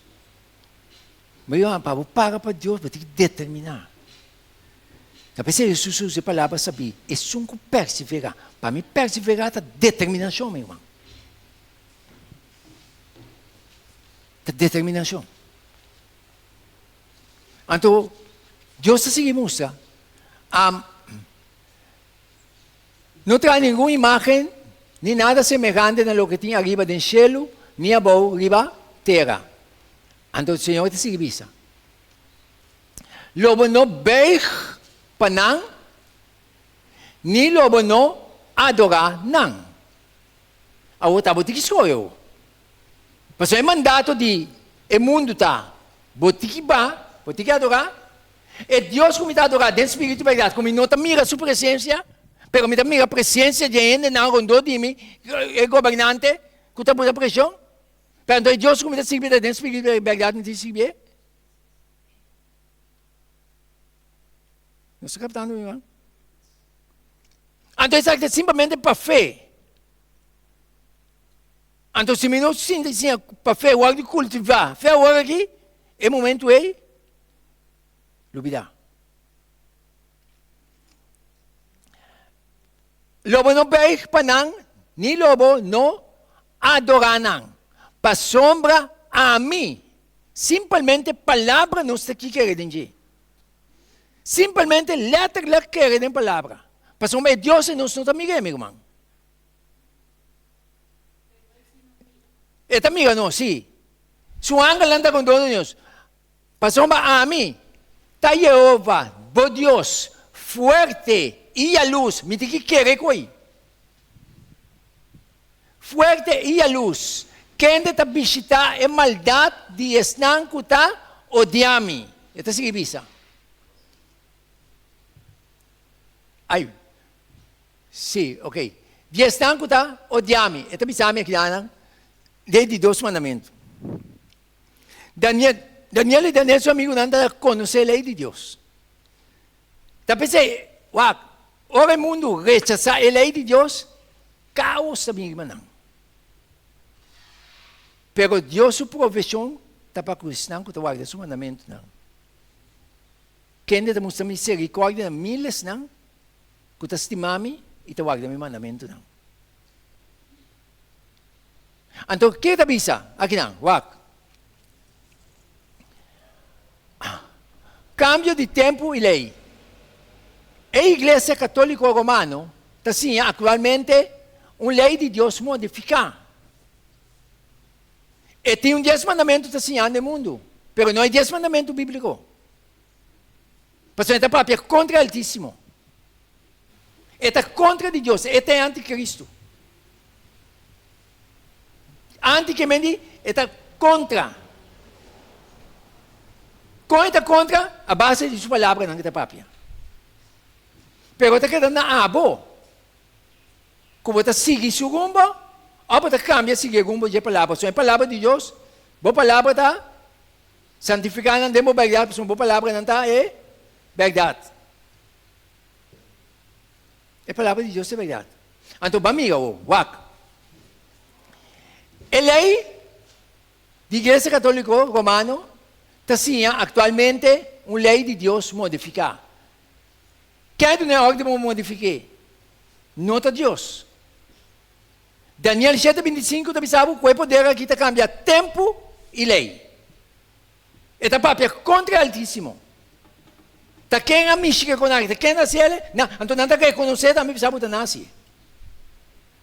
bo yama pa bo para pa Dios, bo tin ki determiná. Ta p'esei Hesus usa e palabra sabí, Esun ku perseverá. Pa mi perseverá ta determinashon, mi ruman. Ta determinashon. Anto, Dios ta sigui mustra, um, no traha ningun imágen ni nada semehante na loke tin ariba den shelu ni abou riba tera. Anto Señor ta sigui bisa, Lo bo no buig pa nan, ni lo bo no adorá nan. Awor ta bo tin ki skohe awor. Pasobra e mandato di e mundu ta, bo tin ki ba, bo tin ki adorá e Dios ku mi ta adorá den spiritu i bèrdat, ku mi no ta mira su presensia, pero mi ta mira presensia di e hendenan rondó di mi, e gobernante ku ta pone preshon. Pero anto e Dios ku mi ta sirbi ta den spiritu i bèrdat mi tin sirbié. Nos ta kaptando, mi hermano? Anto esaki ta simplemente pa fe. Anto si mi no sinti siña pa fe wak di kultivá fe awor aki, e momento ei lubidá. Lo bo no buig pa nan, ni lo bo no adorá nan, pasobra ami Simpelmente palabra nos ta ki kere den dje. Simpelmente letterlijk kere den palabra. Pasobra e Dios ei nos no ta mira, mi ruman. E ta mira nos, sí. Su angelnan ta rondó di nos. Pasobra ami ta Jehova, bo Dios, fuerte i yalus. Mi tin ki kere ku ei. Fuerte i yalus, kende ta bishitá e maldat di esnan ku ta odiá mi. E ta sigui bisa. Ai. Sí, ok. Di esnan ku ta odia mi, e ta bisa mi akidanan lei di dos mandamentu. Daniel, Daniel i Daniel su amigunan ta konosé lei di Dios. Ta p'esei, wak, ora e mundu rechasá e lei di Dios, kaos ta bin riba nan. Pero Dios su provishon ta pa ku esnan ku ta warda su mandamentunan. Kende ta mustra miserikòrdia na milesnan ku ta stima mi i ta warda mi mandamentunan. Anto ke ta bisa akinan? Wak. Kambio di tempu i lei. E Iglesia Katóliko Romano ta siña aktualmente un lei di Dios modifiká. E tin un dies mandamentu ta siñando e mundu, pero no e dies mandamentu bíbliko. Pasobra e ta papia kontra e Altísimo. E ta kontra di Dios, e ta e antikristu. Anti ke men di e ta kontra. Kon e ta kontra? A base di su palabranan ke ta papia. Pero ta keda na abo ku bo ta sigui su rumbo òf bo ta kambia sigui e rumbo dje palabra. Pasobra e palabra di Dios, bo palabra ta santifiká nan den bo bèrdat, pasobra bo palabranan ta e bèrdat. E palabra di Dios ta bèrdat. Anto ban mira awor, wak. E lei di Iglesia Katóliko Romano ta siña aktualmente un lei di Dios modifiká. Ken a duna e òrdu pa modifik'é? No ta Dios. Daniel shete 25 ta bisa bo ku e poder aki ta kambia tempu i lei. E ta papia kontra e Altísimo. Ta ken a mishi ke konaki? Ta ken a hasi el? Na, anto nan ta rekonosé tambe bisa bo ta nasi.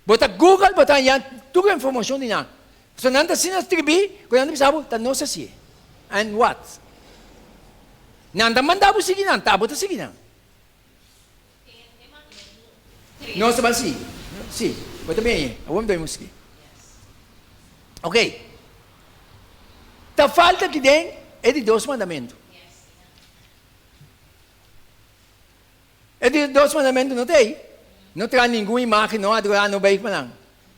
Bo ta Google, bo ta haña tur e informashon di nan. Pasobra nan ta asina stribí ku nan ta bisa bo ta nos hasié. And what? Nan ta manda bo sigui nan, ta bo ta sigui nan. Nos ta ban sigui. Sí, bo ta bien. Awor mi ta bin sigui. Ok. Ta falta aki den e di dos mandamentu. E di dos mandamentu no ta ei. No traha ningun imagen, no adorá, no beig pa nan.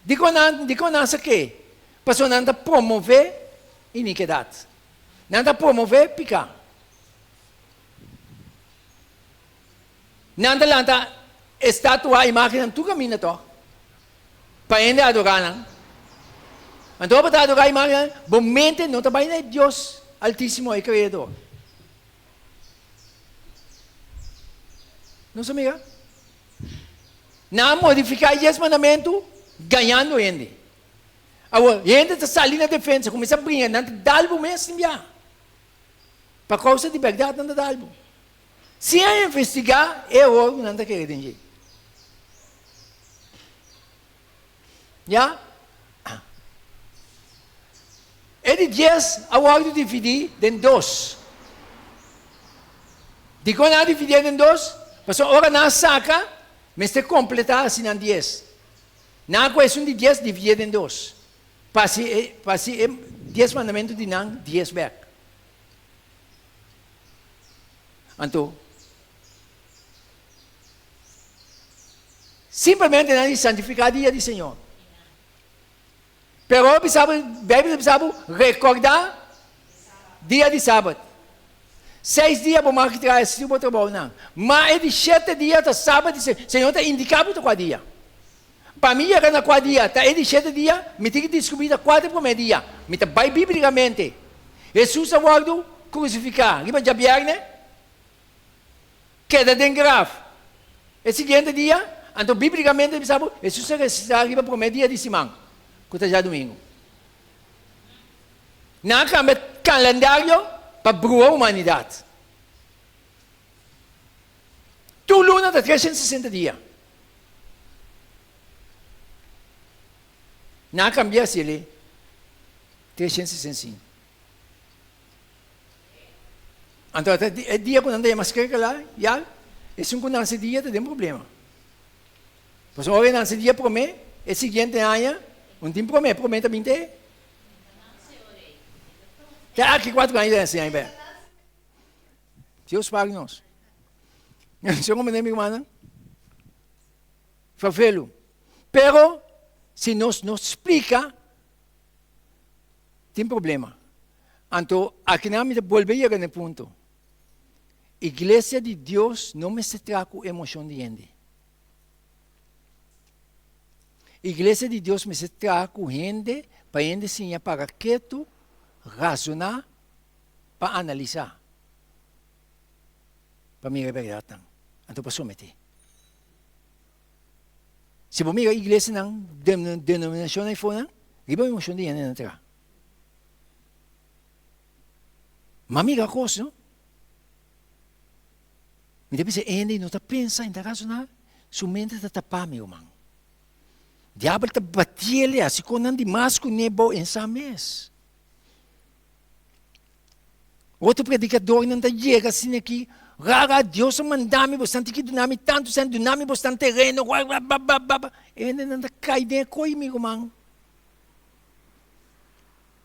Dikon nan, dikon nan sa ke? Pasobra nan ta promové inikidat. Nan ta promové piká. Nan ta lanta estatua, imagennan tur kaminda tòg, pa hende adorá nan. Anto ora bo ta adorá imagennan, bo mente no ta bai na e Dios Altísimo, e Kreador. Nos a mira? Nan a modifiká e dies mandamentu gañando hende. Awor, hende ta sali na defensa, kuminsá bringa, nan ta dal bo mes tin biaha. Pa kousa di bèrdat nan ta dal bo. Si a investigá e eror ku nan ta kere den dje. Ya? E di dies a wòrdu dividí den dos. Dikon nan a dividié den dos? Pasobra ora nan a saka, mester kompletá hasi nan dies. Nan a kohe esun di dies dividié den dos, pa hasi e, pa hasi e dies mandamentu di nan dies bèk. Anto, simplemente nan di santifiká dia di Señor. Pero bisa bo, Bijbel ta bisa bo, rekordá dia di Sabat. Seis dia bo mag traha hasi bo trabounan. Ma e di shete dia ta Sabat di Señor. Señor ta indiká bo ta kua dia. Pa mi yega na kua dia ta e di shete dia, mi tin ki diskubrí ta kua ta e promé dia. Mi ta bai bíblikamente. Hesus a wòrdu krusifiká riba djabièrnè, keda den graf e siguiente dia, anto bíblikamente ta bisa bo Hesus a resusitá riba promé dia di siman, ku ta djadumingu. Nan a kambia kalendario pa brua humanidat. Tur luna ta 360 dia. Nan a kambia así li 365. Anto e dia ku nan ta yama skrekela, ya, esun ku nase dia ta den problema. Pasobra ora e nase dia promé, e siguiente aña, un tin promé, promé ta bin te. Te aki kuatro aña ta nase aña bèk. Dios paga nos. Señor, mi rumannan. Vervelu. Pero si nos no splika, tin problema. Anto akinan mi ta bolbe yega na e punto. Iglesia di Dios no mester traha ku emoshon di hende. Iglesia di Dios mester traha ku hende pa hende siña para ketu, razoná, pa analisá, pa mira e bèrdatnan, anto pa someté. Si bo mira iglesianan, denominashonnan afonan, riba emoshon di hende nan traha. Ma mira kos no. Mi ta bisa hende no ta pensa, no ta razoná, su mente ta tapá, mi ruman. Diabel ta batiel e hasi konan di mas kuné bo en sa mes. Otro predikadornan ta yega asina aki, Rara, Dios a manda mi, bosnan tin ki duna mi tantu sèn, duna mi bosnan tereno, bababababa. E hendenan ta kai den e koi, mi ruman.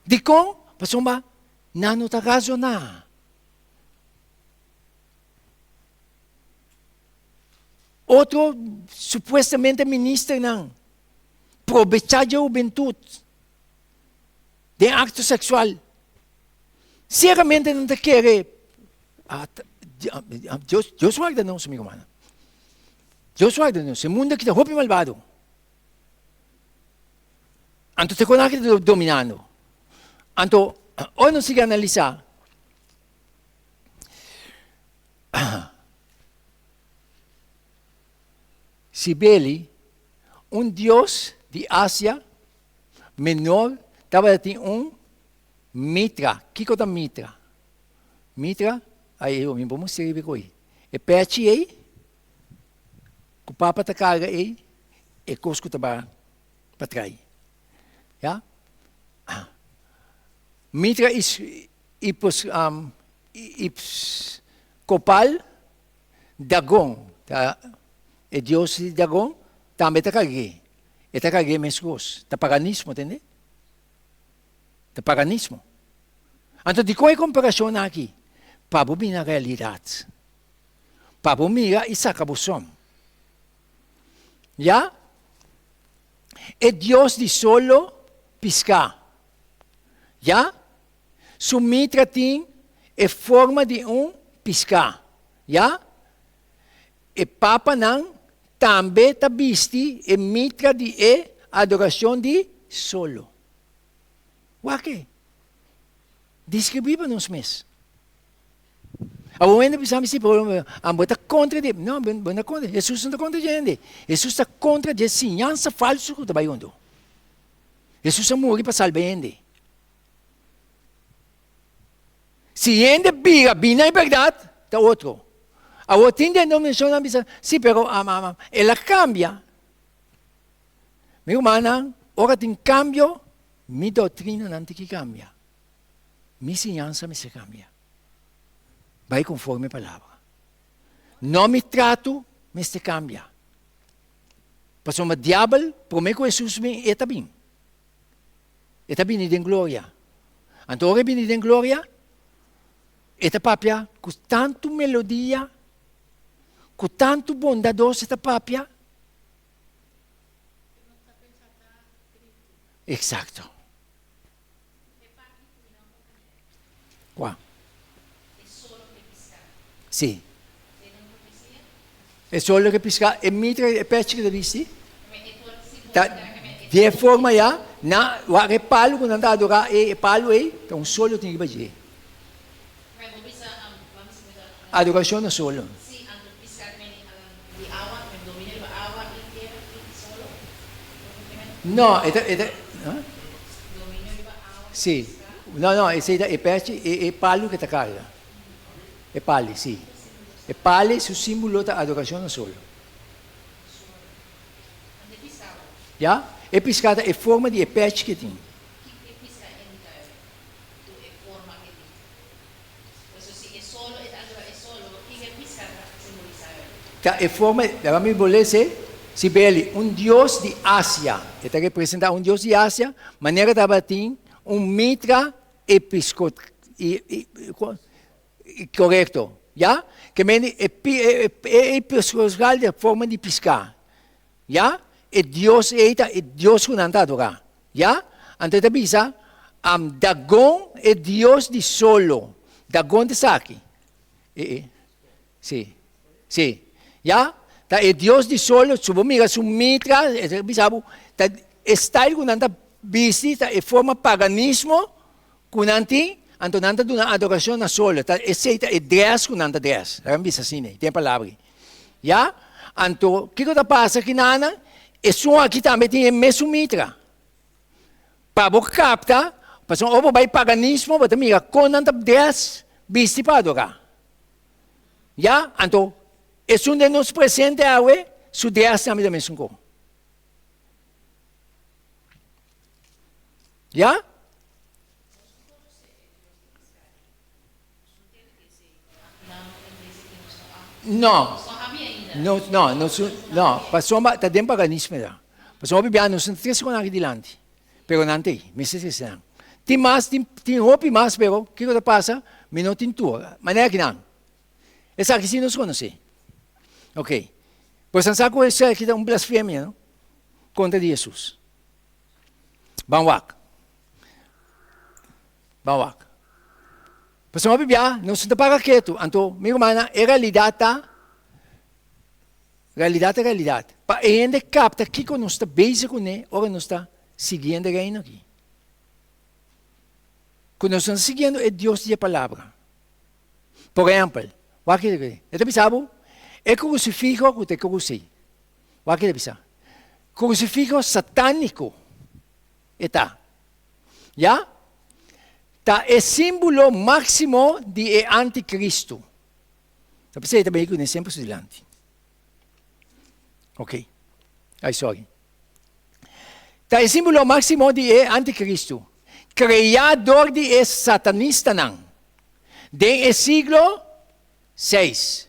Dikon? Pasobra nan no ta razoná. Otro supuestamente ministernan probechá dje hubentut den akto seksual. Sieramente nan ta kere, Dios, Dios warda nos, mi rumannan. Dios warda nos. E mundo aki ta hopi malbado. Anto te kon aki ta dominando. Anto, ora nos sigui analisá, Sibeli, un dios di Asia Menor tabata tin un mitra. Kiko ta mitra? Mitra, ai mi por mustra riba koe. E pechi ei, ku papa ta karga ei, e kos ku ta ba pa trai. Ya? Mitra is ipos um, ips kopal Dagon, ta e dios di Dagon tambe ta karg'é. E ta karg'é meskos. Ta paganismo, tende? Ta paganismo. Anto dikon e komparashon aki? Pa bo bini na realidat. Pa bo mira i saka bo som. Ya? E dios di solo piská. Ya? Su mitra tin e forma di un piská. Ya? E papanan tambe ta bisti e mitra di e adorashon di solo. Wak e. Deskribí pa nos mes. Awor hende bisa mi si, pero bo ta kontra di. No, bo no ta kontra. Hesus no ta kontra di hende. Hesus ta kontra di e siñansa falsu ku ta bai huntu. Hesus a muri pa salba hende. Si hende bira bina e berdad, ta otro. Awor tin denominacionnan bisa, si pero el a cambia. Mi rumannan, ora tin cambio, mi doctrinanan tin ki cambia. Mi siñansa mester cambia. Bai conforme palabra. No mi trato mester cambia. Pasobra diabel, prome cu Jesus bin, e ta bin. E ta bini den gloria. Anto ora e bini den gloria, e ta papia ku tantu melodia, ku tantu bondados e ta papia. Eksakto. Kua? Si. E solo ke piská, e mitra e pechi ke ta bisti, ta di e forma ya, na wak e palu ku nan ta adorá e palu ei, ta un solo tin riba dje. Adorashon na solo. No, e ta, e ta, si, no, no, esei ta e pechi, e palu ke ta karga. E pali, sí. E pali, su símbolo ta adorashon na solo. Ya? E piská ta e forma di e pèchi ke tin. Ta e forma, laga mi bo lese, Sibeli, un dios di Asia. E ta representá un dios di Asia, manera tabatin un mitra episco Korekto, ya? Ke mende e episcosgal di forma di piská. Ya? E Dios ei ta e Dios ku nan ta adorá. Ya? Anto e ta bisa, am, Dagon e dios di solo. Dagon ta esaki. E, e. Sí. Sí. Ya? Ta e dios di solo, si bo mira su mitra, e ta bisa bo, ta e style ku nan ta bisti, ta e forma paganismo ku nan tin, anto nan ta duna adorashon na solo. Ta esei ta e dress ku nan ta dress. Laga mi bisa asina, tin e palabra ei. Ya? Anto, kiko ta pasa kinanan? Esun aki tambe tin e mesun mitra. Pa bo kapta, pasobra ora bo bai paganismo, bo ta mira kon nan ta dress, bisti pa adorá. Ya? Anto, esun den nos presente awe, su dress tambe ta mesun kon. Ya? No, no, no, no, no, pasobra ta den paganismo ya. Pasobra hopi bia nos no ta trese ku nan aki dilanti, pero nan ta ei, mester trese nan. Tin mas, tin, tin hopi mas, pero kiko ta pasa? Mi no tin tur. Manera ki nan. Esaki si nos konosé. Ok. Pues nan sa ku esaki ta un blasfemia, no? Kontra di Hesus. Ban wak. Ban wak. Pasobra hopi bia nos no ta para ketu. Anto, mi rumannan, e realidat ta, realidat ta realidat. Pa e hende kapta kiko nos ta bezig kuné ora nos ta siguiendo e Reino aki. Ku nos no ta siguiendo e Dios di e Palabra. Por ehèmpel, wak kiko e ta bisa bo, e krusifiho ku ta e krus ei. Wak kiko e ta bisa. Krusifiho satániko e ta. Ya? Ta e símbolo máksimo di e antikristu. Ta p'esei e ta bini kuné semper su dilanti. Ok. Ai, sorry. Ta e símbolo máksimo di e antikristu, kreá dor di e satanistanan den e siglo seis.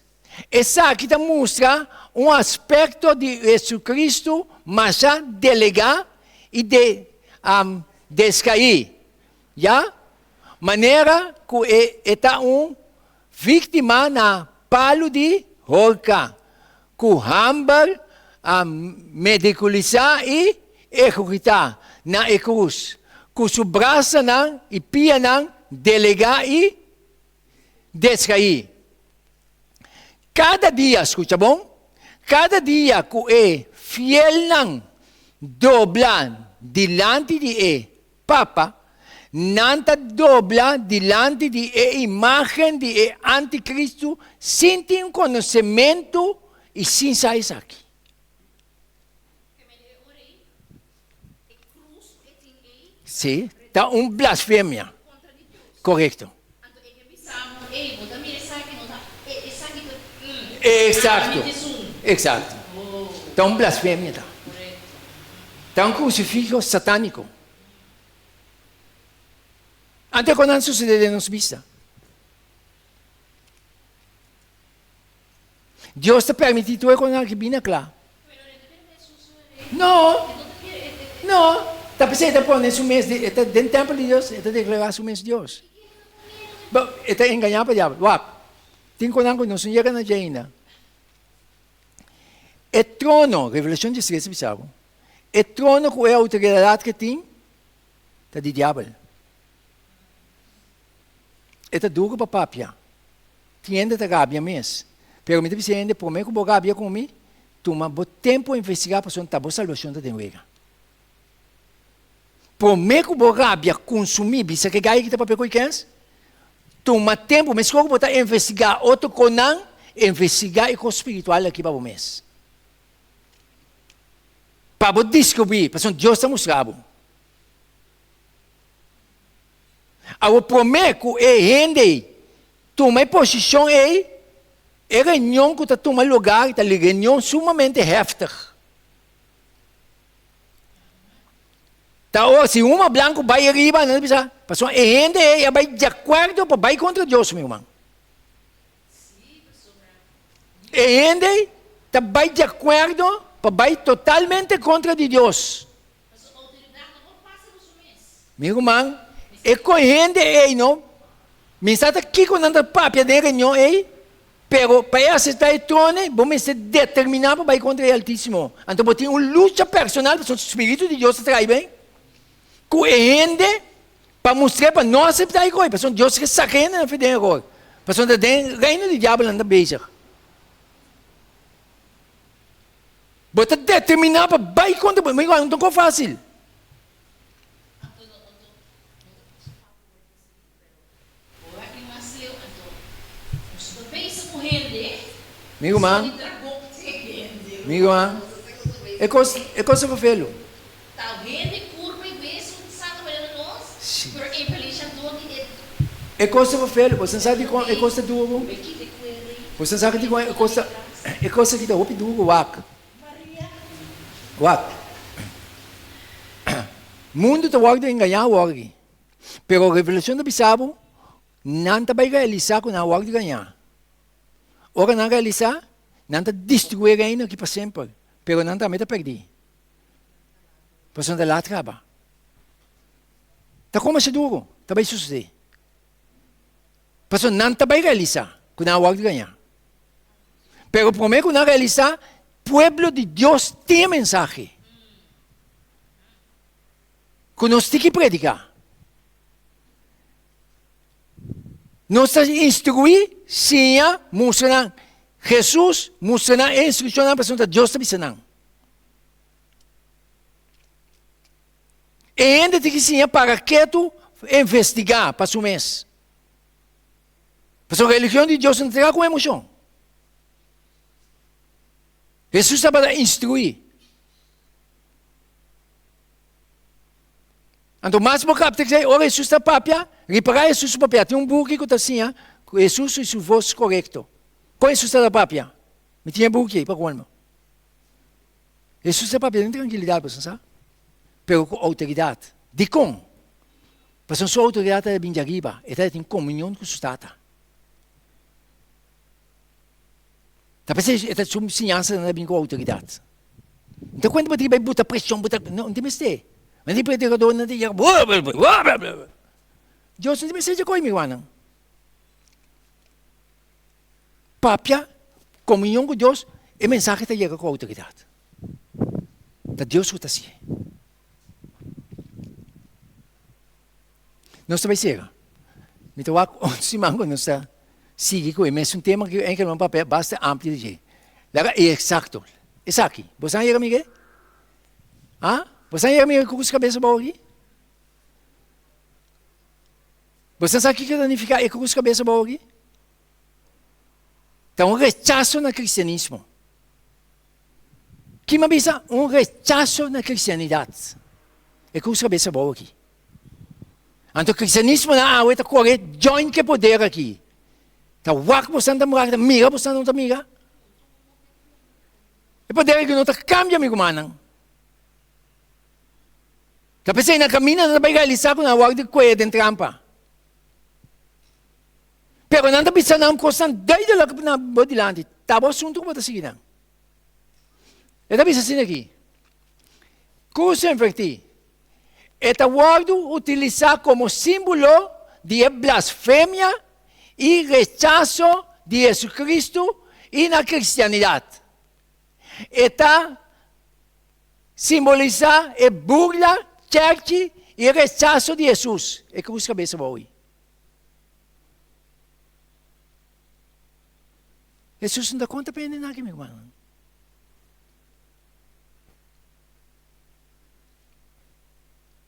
Esaki ta mustra un aspekto di Hesukristu masha delegá i de deskaí, ya manera ku e e ta un víktima na palu di horka, ku hamber a medikulisá i ehekutá na e krus, ku su brasanan i pianan delegá i Descaí. Cada dia, scucha bon, cada dia cu e fielnan dobla dilanti di e Papa, nan ta dobla dilanti di e imagen di e Anticristo sin tin conocemento y sin sa esaki. Sí, ta un blasfemia. Korekto. Eksakto, eksakto. Ta un blasfemia ta. Ta un krusifiho satániko. Anto kon nan susedé den nos bista? Dios ta permití tur e kosnan aki bini a kla? No, no. Ta p'esei e ta pone su mes, e ta den tèmpel di Dios, e ta deklará su mes Dios. Bo, e ta engañá pa diabel. Wak, tin kosnan ku nos no yega na dje ainda. E trono, Revelashon diestres ta bisa bo, e trono ku e outoridat ke tin ta di diabel. E ta duru pa papia. Tin hende ta rabia mes. Pero mi ta bisa hende, prome ku bo rabia ku mi, tuma bo tempu investigá pasobra ta bo salbashon ta den wega. Prome ku bo rabia kunsumí, bisa ke gai ki ta papia ku ikens, tuma tempu, meskos ku bo ta investigá otro konan, investigá e kos spiritual aki pa bo mes. Pa bo diskubrí, pasobra Dios ta mustra bo. Awor promé ku e hende ei tuma e posishon ei, e reunion ku ta tuma lugar ta reunion sumamente heftig. Ta ora si huma blanku bai ariba, nan ta bisa, pasobra e hende ei a bai di akuerdo pa bai kontra Dios, mi ruman. E hende ei ta bai di akuerdo pa bai totalmente kontra di Dios. Mi ruman, e kon hende ei no, mi sa ta kiko nan ta papia den reunion ei. Pero pa e aseptá e trone, bo mester determiná pa bai kontra e Altísimo. Anto bo tin un lucha personal, pasobra spiritu di Dios ta traha ben ku e hende pa mustr'é pa no aseptá e koi, pasobra Dios ke saka e hendenan for den eror, pasobra ta den reino di diabel nan ta bezig. Bo ta determiná pa bai kontra, mi no ta kon fásil. Mi ruman, mi ruman, e kos, e kos ta vervelu. E kos ta vervelu, bo sa dikon e kos ta duru? Bo sa dikon e kos ta, e kos aki ta hopi duru wak. Wak. Mundu ta wòrdu engañá awor aki. Pero Revelashon ta bisa bo, nan ta bai realisá ku nan a wòrdu gañá. Ora nan realisá, nan ta destruí e reino aki pa semper, pero nan tambe ta pèrdí. Pasobra nan ta lat kaba. Ta kome seguro ta bai sosodé. Pasobra nan ta bai realisá ku nan a wòrdu gañá. Pero promé ku nan realisá, pueblo di Dios tin e mensahe. Ku nos tin ki prediká. Nos ta instruí, siña, mustra nan Hesus, mustra nan e instrukshonnan pasobra ta Dios ta bisa nan. E hende tin ki siña para ketu investigá pa su mes. Pasobra religion di Dios no ta traha ku emoshon. Hesus tabata instruí. Anto mas bo kapta esei, ora Hesus ta papia, ripará Hesus su papia. Tin un buki ku ta siña ku Hesus i su vos korekto. Kon Hesus tabata papia? Mi tin e buki ei pa kolmo. Hesus ta papia den trankilidat, bo sa, pero ku outoridat. Dikon? Pasobra su outoridat ta bin djariba, e ta tin komunion ku su Tata. Ta p'esei e ta su siñansanan ta bin ku outoridat. No ta kuenta bo tin bai buta preshon, buta, no, no tin mester. Nan tin predikadornan ta yega Dios no tin mester dje koi, mi rumannan. Papia, komunion ku Dios, e mensahe ta yega ku outoridat. Ta Dios ku ta hasié. Nos ta bai sera. Mi ta wak un siman ku nos ta sigui ku e mesun tema ku enkel nan papia basta amplio di dje. Laga e eksakto. Esaki. Bo sa yega mira e? Ha? Bo sa yega mira ku su kabes abou aki? Bo sa sa kiko ta nifiká e krus kabes abou aki? Ta un rechaso na kristianismo. Ki mi a bisa? Un rechaso na kristianidat. E krus kabes abou aki. Anto kristianismonan awe ta kore join ku e poder aki. Ta wak bosan ta wak, ta mira bosan no ta mira. E poder aki no ta kambia, mi rumannan. Ta p'esei na kaminda nan ta bai realisá ku nan a wòrdu di kueya den trampa. Pero nan ta bisa nan kosnan duidelik na bo dilanti. Ta bo asuntu ku bo ta sigui nan. E ta bisa asina aki, Krus invertí. E ta wòrdu utilisá komo símbolo di e blasfemia i rechaso di Jesucristo i na kristianidat. E ta simbolisá e burla, chèrchi i e rechaso di Hesus. E krus kabes abou ei. Hesus no ta konta pa hende naki, mi rumannan.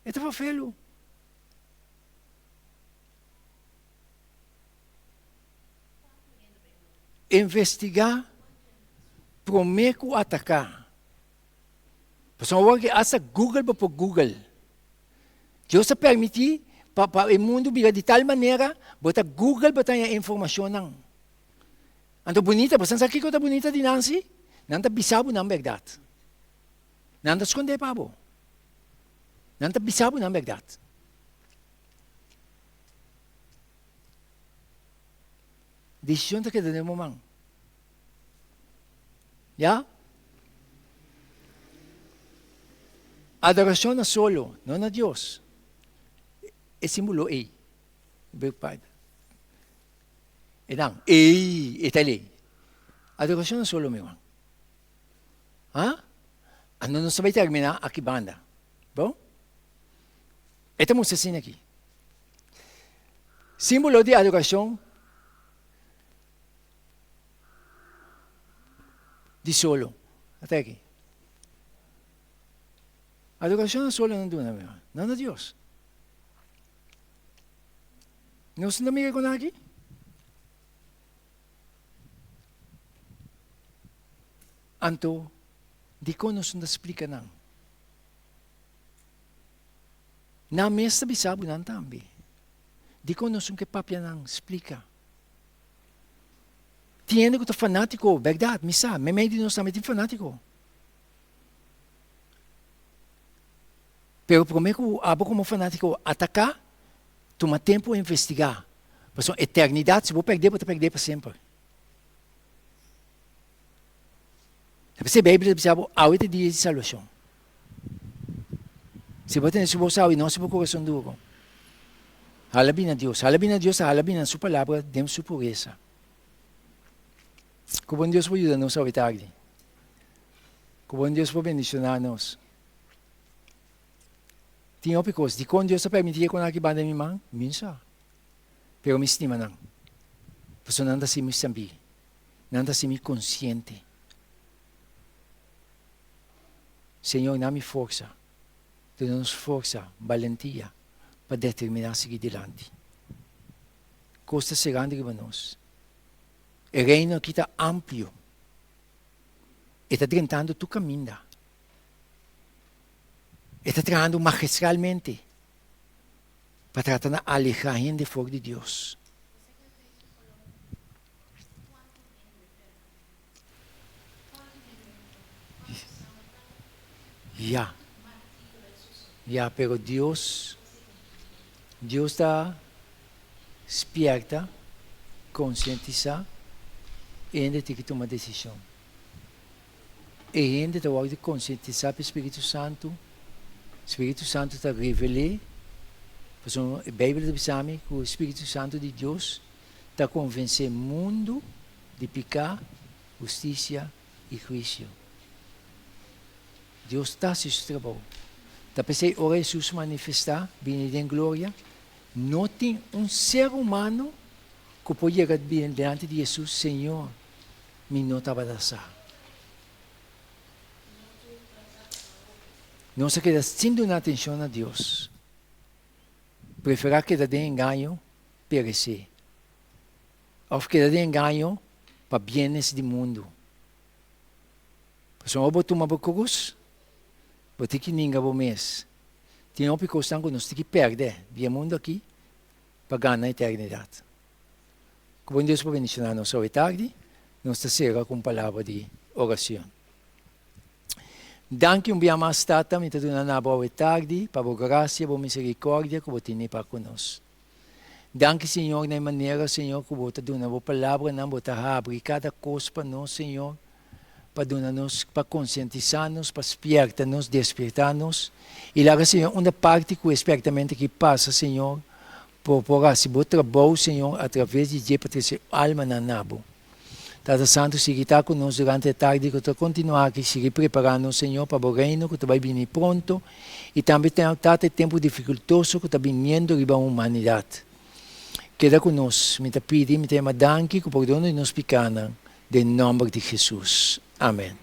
E ta fafelu. Investigá promé ku ataká. Pasobra awor ke asta Google bo por Google. Dios a permití pa pa e mundu bira di tal manera bo ta Google bo ta haña informashonnan. Anto bunita, bo sa kiko ta bunita di nan si? Nan ta bisa bo nan bèrdat. Nan ta skondé pa bo. Nan ta bisa bo nan bèrdat. Desishon ta keda den bo man. Ya? Adorashon na solo, no na Dios. E símbolo ei. E nan, ei, e ta lei. Adorashon na solo, mi ruman. Ha? Anto nos ta bai terminá aki banda. Bon? E ta mustra asina aki. Símbolo di adorashon di solo. Ata aki. Adorashon na solo no duna, mi ruman. No na Dios. Nos no ta mira kon aki? Anto, dikon nos no ta splika nan? Nan mes ta bisa bo nan tambe. Dikon nos no ke papia nan? Splika. Tin hende ku ta fanátiko, bèrdat, mi sa, meimei di nos tambe tin fanátiko. Pero promé ku abo komo fanátiko ataká, tuma tempu investigá. Pasobra eternidat, si bo pèrdè, bo ta pèrdè pa semper. Ta p'esei Beibel ta bisa bo, awe ta dia di salbashon. Si bo tene su bos awe, no hasi bo kurason duru. Hala bini na Dios. Hala bini na Dios ta hala bini na su palabra den su puresa. Ku bon Dios por yuda nos awe tardi. Ku bon Dios por bendishoná nos. Tin hopi kos. Dikon Dios ta permití e kon aki banda mi man? Mi no sa. Pero mi stima nan. Pasobra nan ta hasi mi sabí. Nan ta hasi mi konsiente. Señor, na mi forsa. Duna nos forsa, balentia pa determiná sigui dilanti. Kos ta serando riba nos. E reino aki ta amplio. E ta drentando tur kaminda. E ta trahando magistralmente pa trata na aleha hende for di Dios. Ya. Ya, pero Dios, Dios ta spierta, konsientisá e hende tin ki tuma desishon. E hende ta wòrdu konsientisá pa e Spiritu Santu. Spiritu Santu ta revel'é, pasobra e Beibel ta bisa mi ku e Spiritu Santu di Dios ta konvensé mundu di piká, hustisia i huisio. Dios ta hasi su trabou. Ta p'esei ora Hesus manifestá, bini den gloria, no tin un ser humano ku por yega dilanti di Hesus, Señor, mi no tabata sa. Nos a keda sin duna atenshon na Dios, preferá keda den engaño, peresé, òf keda den engaño pa bienes di mundu. Pasobra ora bo tuma bo krus, bo tin ki ninga bo mes. Tin hopi kosnan ku nos tin ki pèrdè di e mundu aki pa gana eternidat. Ku bon Dios por bendishoná nos awe tardi. Nos ta sera ku un palabra di orashon. Danki un bia mas, Tata, mi ta duna na bo awe tardi pa bo grasia, bo miserikòrdia ku bo tene pa ku nos. Danki, Señor, na e manera, Señor, ku bo ta duna bo palabranan, bo ta habri kada kos pa nos, Señor, pa duna nos, pa konsientisá nos, pa spierta nos, despiertá nos. I laga, Señor, unda parti ku e spiertamentu aki pasa, Señor, por por hasi bo trabou, Señor, atraves di dje pa trese almanan na bo. Tata Santu, sigui ta ku nos durante e tardi ku ta kontinuá aki, sigui prepará nos, Señor, pa bo Reino ku ta bai bini pronto i tambe Tata e tempu difikultoso ku ta biniendo riba humanidat. Keda ku nos, mi ta pidi, mi ta yama danki ku pordon di nos pikánan, den nòmber di Hesus. Amen.